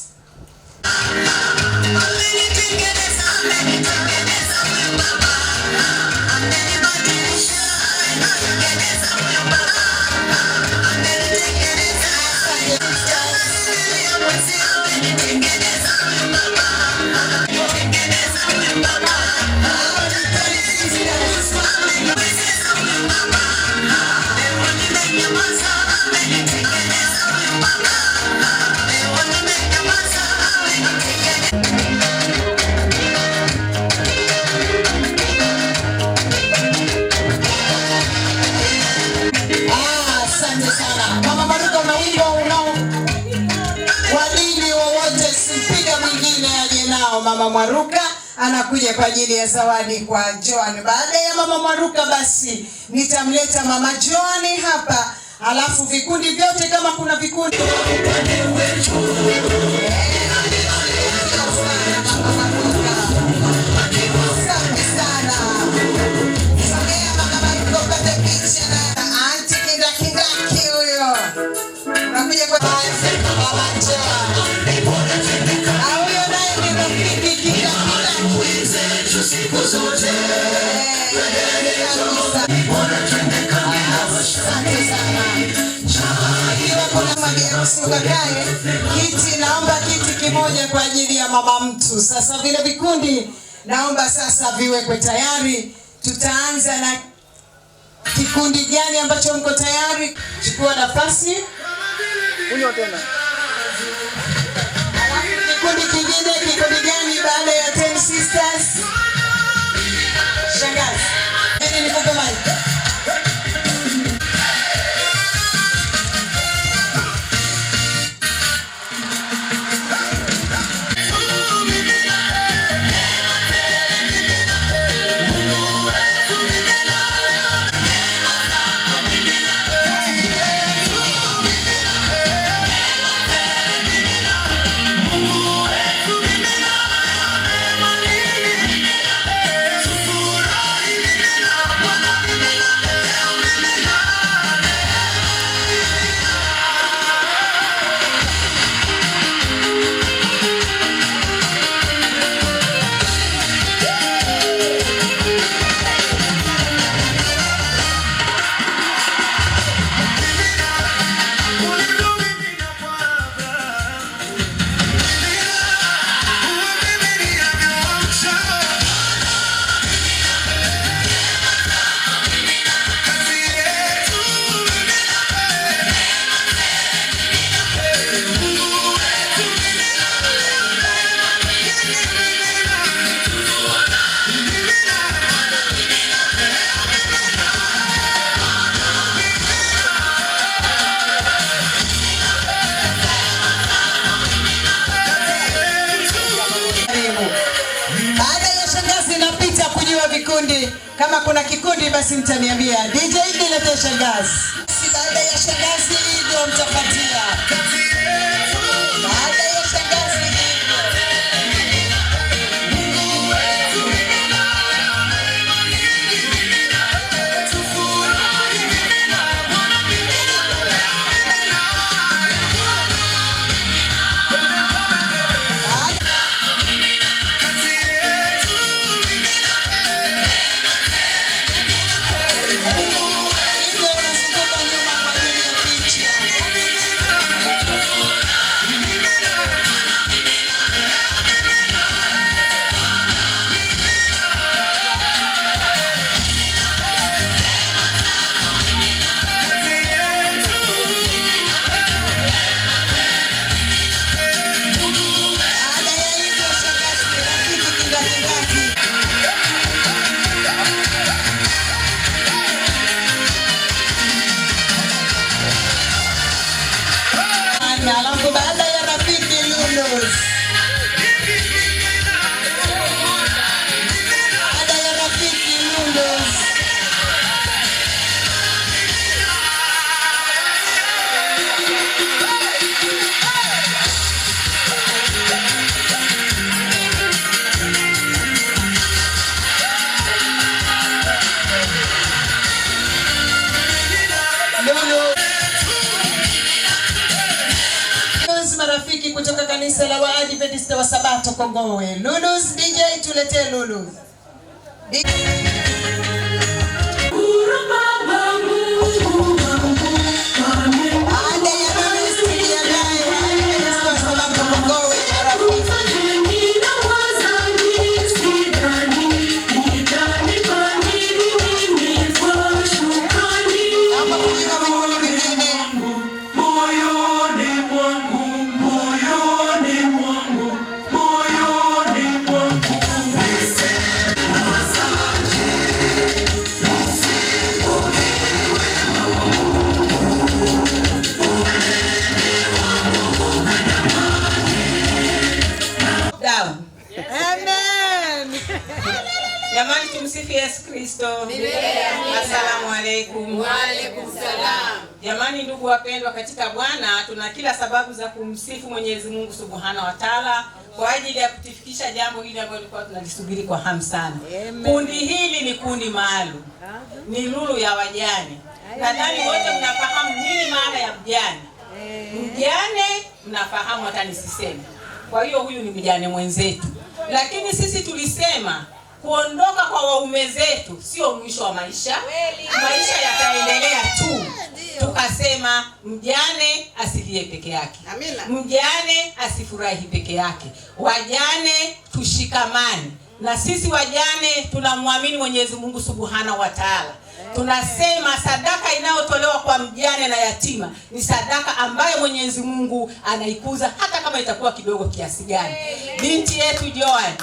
[SPEAKER 1] Ah, asante sana Mama Maruka, una wimbo unao wadili wowote, simpiga mwingine aje nao. Mama Mwaruka anakuja kwa ajili ya zawadi kwa Joan. Baada ya Mama Mwaruka, basi nitamleta Mama Joan hapa, alafu vikundi vyote kama kuna vikundi. Asante sana. Sogea Mama Maruka upate picha na anti kindakindaki huyo. Unakuja kwa Mama Joan. Ah, huyo naye ni rafiki kindakindaki. Asante sana. Ikiwa kuna mabiharusi ukakae kiti, naomba kiti kimoja kwa ajili ya mama mtu. Sasa vile vikundi naomba sasa viwekwe tayari. Tutaanza na kikundi gani ambacho mko tayari? Chukua nafasi.
[SPEAKER 13] Kunywa tena.
[SPEAKER 1] Kikundi kingine, kikundi gani baada ya Ten Sisters? Shangazi. Nini nikupe mic? Karibu. Baada ya shangazi napita kujua vikundi. Kama kuna kikundi basi mtaniambia. DJ niletee shangazi. Baada ya shangazi ndio mtapatia. Baada ya shangazi. Hivyo unazunguka nyuma kwa ajili ya picha. Marafiki kutoka kanisa la Waadventista wa Sabato Kongowe. Lulus DJ, tuletee Lulus. Baada ya Lulus tujiandae, Waadventista wa Sabato Kongowe Marafiki. Naomba kujiunga vikundi vingine.
[SPEAKER 2] Moyoni mwangu, moyoni mwangu, moyoni mwangu.
[SPEAKER 5] Down.
[SPEAKER 1] Amen.
[SPEAKER 5] Jamani, tumsifu Yesu Kristo. Asalamu alaikum.
[SPEAKER 8] Wa alaikum salam.
[SPEAKER 5] Jamani, ndugu wapendwa katika Bwana, tuna kila sababu za kumsifu Mwenyezi Mungu Subhanahu wa Ta'ala kwa ajili ya kutufikisha jambo hili ambalo tulikuwa tunalisubiri kwa hamu sana. Kundi hili ni kundi maalum, ni lulu ya wajane. Nadhani wote mnafahamu nini maana ya mjane. Mjane mnafahamu, hata nisiseme. Kwa hiyo huyu ni mjane mwenzetu, lakini sisi tulisema kuondoka kwa waume zetu sio mwisho wa maisha, maisha yataendelea tu. Tukasema mjane asilie peke yake, mjane asifurahi peke yake, wajane tushikamane. Na sisi wajane tunamwamini Mwenyezi Mungu Subhanahu wa Ta'ala. Tunasema sadaka inayotolewa kwa mjane na yatima ni sadaka ambayo Mwenyezi Mungu anaikuza hata kama itakuwa kidogo kiasi gani. Binti yetu Joan,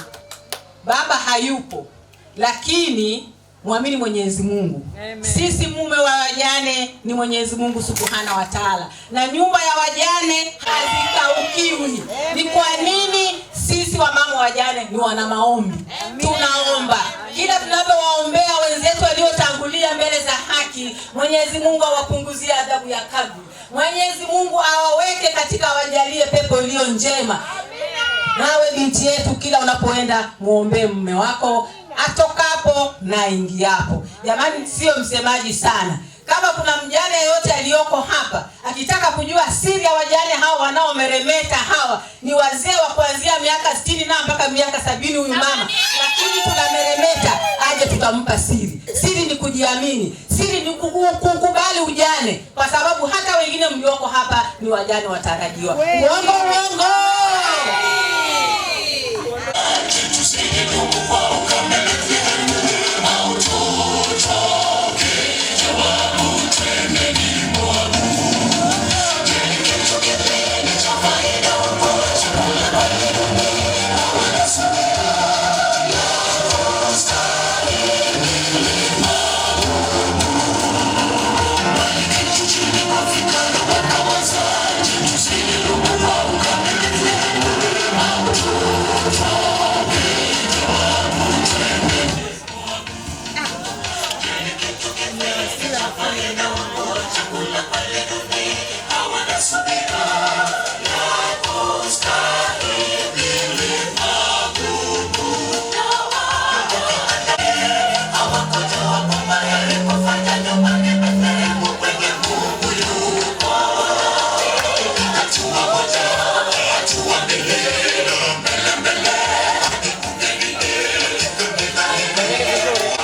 [SPEAKER 5] baba hayupo, lakini mwamini Mwenyezi Mungu. Sisi mume wa wajane ni Mwenyezi Mungu Subhanahu wa Ta'ala, na nyumba ya wajane hazikaukiwi. Ni kwa nini sisi wamama wajane ni wana maombi? Tunaomba kila tunapowaombea wenzetu waliotangulia mbele za haki, Mwenyezi Mungu awapunguzie adhabu ya kaburi, Mwenyezi Mungu awaweke katika, awajalie pepo iliyo njema. Nawe binti yetu, kila unapoenda muombee mume wako atokapo na ingiapo. Jamani, sio msemaji sana. Kama kuna mjane yeyote aliyoko hapa akitaka kujua siri ya wajane hao wanaomeremeta, hawa ni wazee wa kuanzia miaka 60 na mpaka miaka 70 huyu mama, lakini tunameremeta, aje tutampa siri. Siri ni kujiamini, siri ni kukubali ujane, kwa sababu hata wengine mlioko hapa ni wajane watarajiwa. Uongo uongo.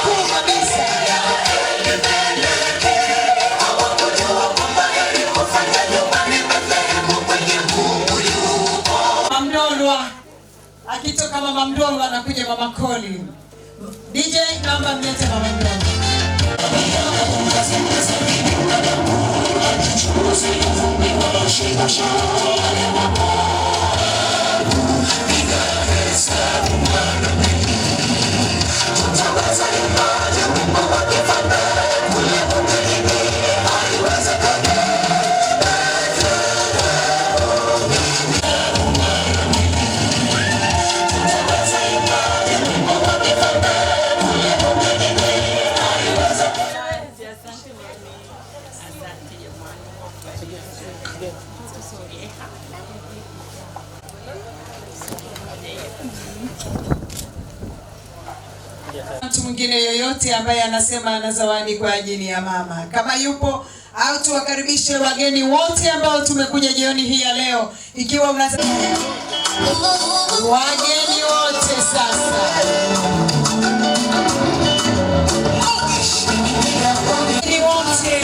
[SPEAKER 1] Kuu kabisa. Mama Mdolwa akitoka Mama Mdolwa anakuja Mama Colin. DJ, naomba mlete Mama Mdolwa. Mtu mwingine yoyote ambaye anasema ana zawadi kwa ajili ya mama, kama yupo au tuwakaribishe wageni wote ambao tumekuja jioni hii ya leo. Ikiwa una wageni wote sasa, wageni wote.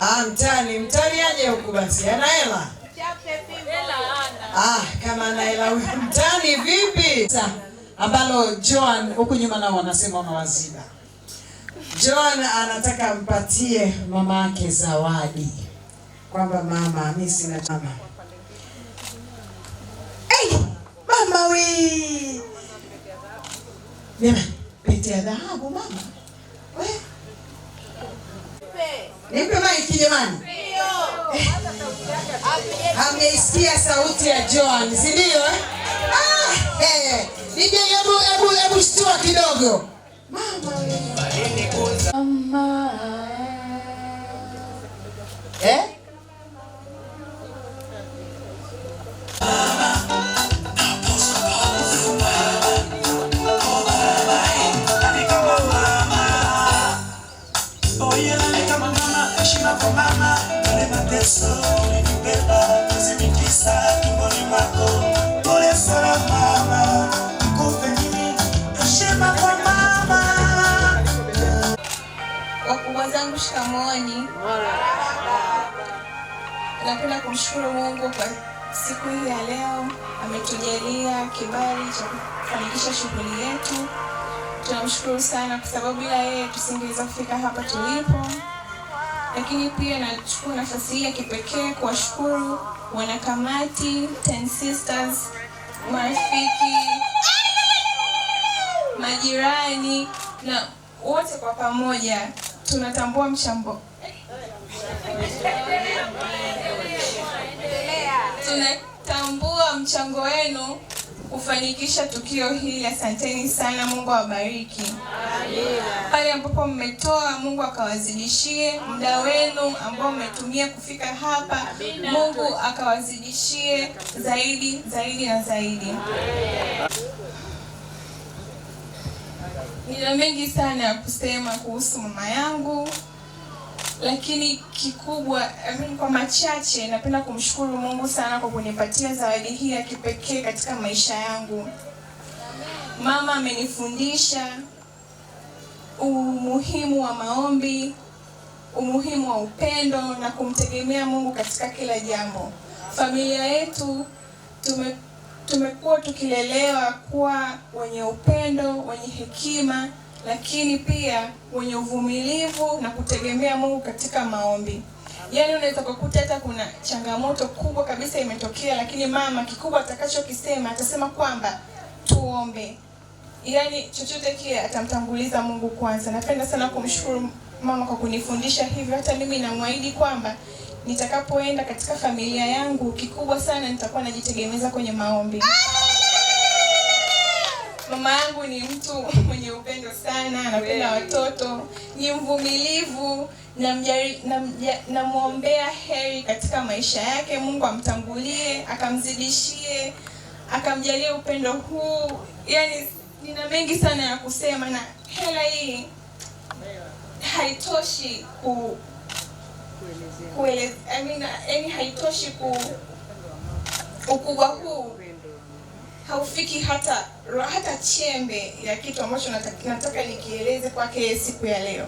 [SPEAKER 1] Ah, mtani, mtani aje huku basi. Ana hela? Ah, kama ana hela huyu mtani vipi? Sa, ambalo Joan huku nyuma nao wanasema unawaziba. Joan anataka mpatie mama yake zawadi. Kwamba mama, mimi sina mama. Hey, mama we. Mama, pete ya dhahabu mama. We. Nipe maiki jamani. Ameisikia sauti ya Joan, si ndio eh? Ah, eh. DJ hebu shtua kidogo. Mama we. Mama. Eh?
[SPEAKER 14] Wakubwa zangu shikamooni. Napenda kumshukuru Mungu kwa siku hii ya leo, ametujalia kibali cha kufanikisha shughuli yetu. Tunamshukuru sana kwa sababu bila yeye tusingeweza kufika hapa tulipo. Lakini pia nachukua nafasi hii ya kipekee kuwashukuru wanakamati, Ten Sisters, marafiki, majirani na wote kwa pamoja tunatambua mchango. Tunatambua mchango wenu kufanikisha tukio hili. Asanteni sana, Mungu awabariki. Pale ambapo mmetoa, Mungu akawazidishie muda wenu ambao mmetumia kufika hapa. Mungu akawazidishie zaidi, zaidi na zaidi. Nina mengi sana ya kusema kuhusu mama yangu, lakini kikubwa, kwa machache, napenda kumshukuru Mungu sana kwa kunipatia zawadi hii ya kipekee katika maisha yangu. Mama amenifundisha umuhimu wa maombi, umuhimu wa upendo na kumtegemea Mungu katika kila jambo. Familia yetu tumekuwa tukilelewa kuwa wenye upendo, wenye hekima, lakini pia wenye uvumilivu na kutegemea Mungu katika maombi. Yaani unaweza kukuta hata kuna changamoto kubwa kabisa imetokea, lakini mama kikubwa atakachokisema atasema kwamba tuombe. Yaani chochote kile atamtanguliza Mungu kwanza. Napenda sana kumshukuru mama kwa kunifundisha hivyo. Hata mimi namwahidi kwamba nitakapoenda katika familia yangu, kikubwa sana nitakuwa najitegemeza kwenye maombi. Mama yangu ni mtu mwenye upendo sana, anapenda watoto, ni mvumilivu, namuombea heri katika maisha yake. Mungu amtangulie, akamzidishie, akamjalie upendo huu. Yaani nina mengi sana ya kusema, na hela hii haitoshi kueleza, I mean, haitoshi ukubwa huu haufiki hata chembe ya kitu ambacho nataka nikieleze kwake siku ya leo.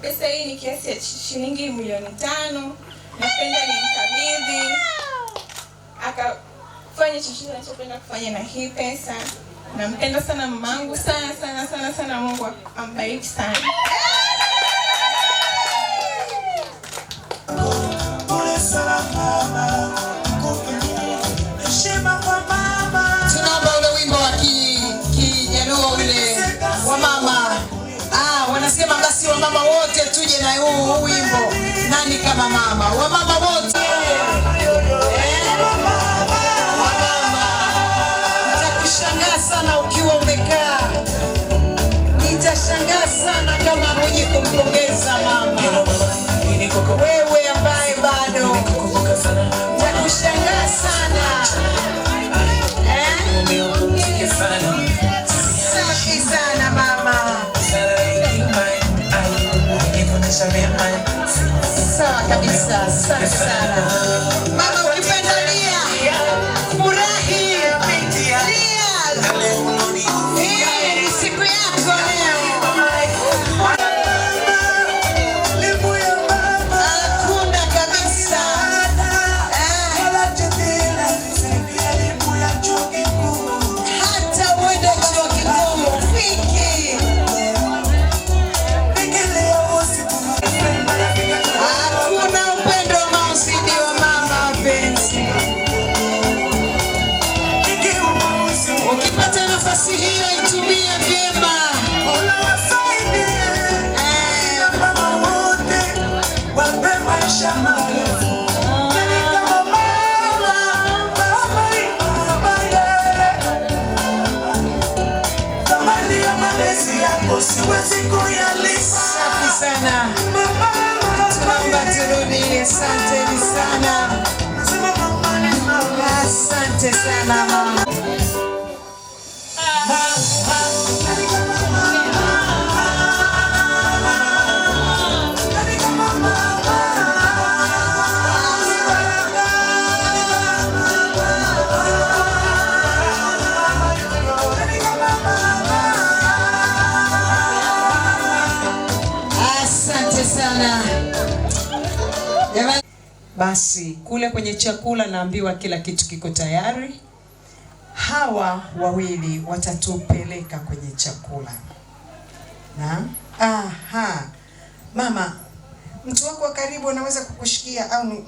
[SPEAKER 14] Pesa hii ni kiasi ya shilingi 5,000,000. Napenda nimkabidhi akafanye chochote anachopenda kufanya na hii pesa. Nampenda sana mamangu sana sana sana sana. Mungu ambariki sana.
[SPEAKER 1] Tunaomba ule wimbo wa Kijaluo ule wa mama. Wanasema basi wamama wote tuje na huu wimbo. Nani kama mama? Wamama wote. Wamama. Nitakushangaa sana ukiwa umekaa. Nitashangaa sana kama huji kumpongeza mama. Wewe ambaye bado. Nitakushangaa sana. Safi sana mama. Sawa kabisa, asante sana. Mama ukipenda lia, furahi, lia. Hii ni siku yako leo. Hakuna kabisa. Hata uende chuo kikuu ufiki. Hakuna upendo unaozidi wa mama mpenzi. Ukipata nafasi hiyo itumie vyema. Safi sana. Tunaomba turudi. Asanteni sana. Asante sana mama. Asante sana. Jamani, basi kule kwenye chakula naambiwa kila kitu kiko tayari. Hawa wawili watatupeleka kwenye chakula. Na aha. Mama, mtu wako wa karibu anaweza kukushikia au ni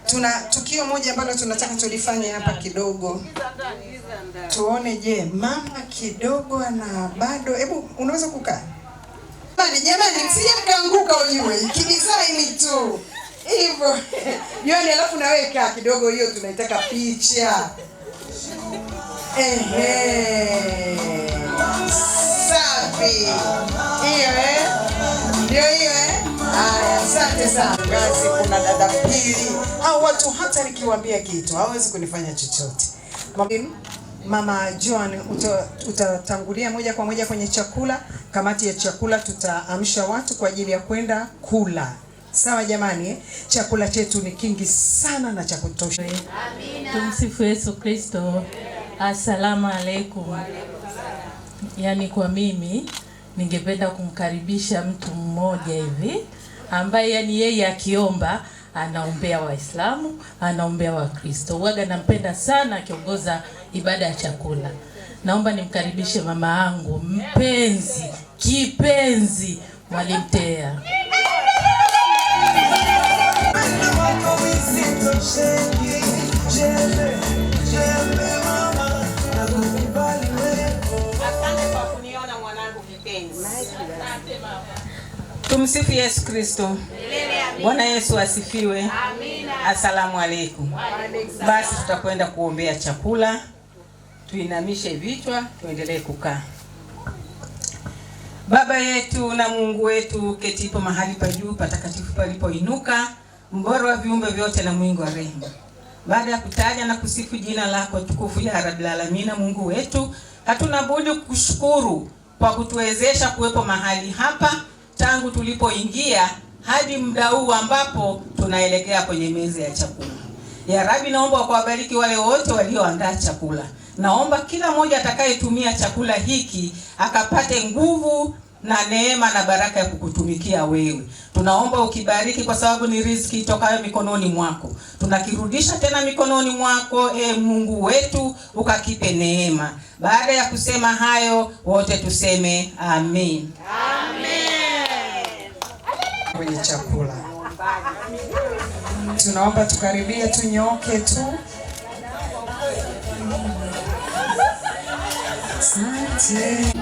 [SPEAKER 1] tuna tukio moja ambalo tunataka tulifanye hapa kidogo. Tuone je, mama kidogo ana bado, hebu unaweza kukaa? Jamani, msije mkaanguka ujue. Kidesign tu. Hivyo. Jioni alafu na wewe kaa kidogo, hiyo tunaitaka picha. Ehe. Safi. Hiyo Ndio hiyo Haya, asante sana. Kazi kuna dada Pili. Hao watu hata nikiwaambia kitu hawawezi kunifanya chochote. Mama Joan utatangulia moja kwa moja kwenye chakula. Kamati ya chakula tutaamsha watu kwa ajili ya kwenda kula. Sawa jamani, chakula chetu ni kingi sana na cha kutosha.
[SPEAKER 15] Amina. Tumsifu Yesu Kristo. Asalamu alaykum. Yaani kwa mimi ningependa kumkaribisha mtu mmoja hivi ambaye yani yeye akiomba anaombea Waislamu, anaombea Wakristo. Huaga nampenda sana akiongoza ibada ya chakula. Naomba nimkaribishe mama yangu mpenzi, kipenzi, Mwalimu Tea.
[SPEAKER 16] Asante kwa kuniona mwanangu kipenzi. Tumsifu Yesu Kristo. Bwana Yesu asifiwe. Amina. Asalamu alaykum. Basi tutakwenda kuombea chakula. Tuinamishe vichwa, tuendelee kukaa. Baba yetu na Mungu wetu ketipo mahali pa juu patakatifu palipoinuka, mbora wa viumbe vyote na mwingi wa rehema. Baada ya kutaja na kusifu jina lako tukufu ya Rabbil Alamin, Mungu wetu, hatuna budi kukushukuru kwa kutuwezesha kuwepo mahali hapa tangu tulipoingia hadi muda huu ambapo tunaelekea kwenye meza ya chakula. Ya Rabbi, naomba kuwabariki wale wote walioandaa chakula. Naomba kila mmoja atakayetumia chakula hiki akapate nguvu na neema na baraka ya kukutumikia wewe. Tunaomba ukibariki, kwa sababu ni riziki itokayo mikononi mwako. Tunakirudisha tena mikononi mwako, e Mungu wetu, ukakipe neema. Baada ya kusema hayo, wote tuseme amin.
[SPEAKER 1] Kwenye chakula tunaomba tukaribie, tunyooke tu. Asante.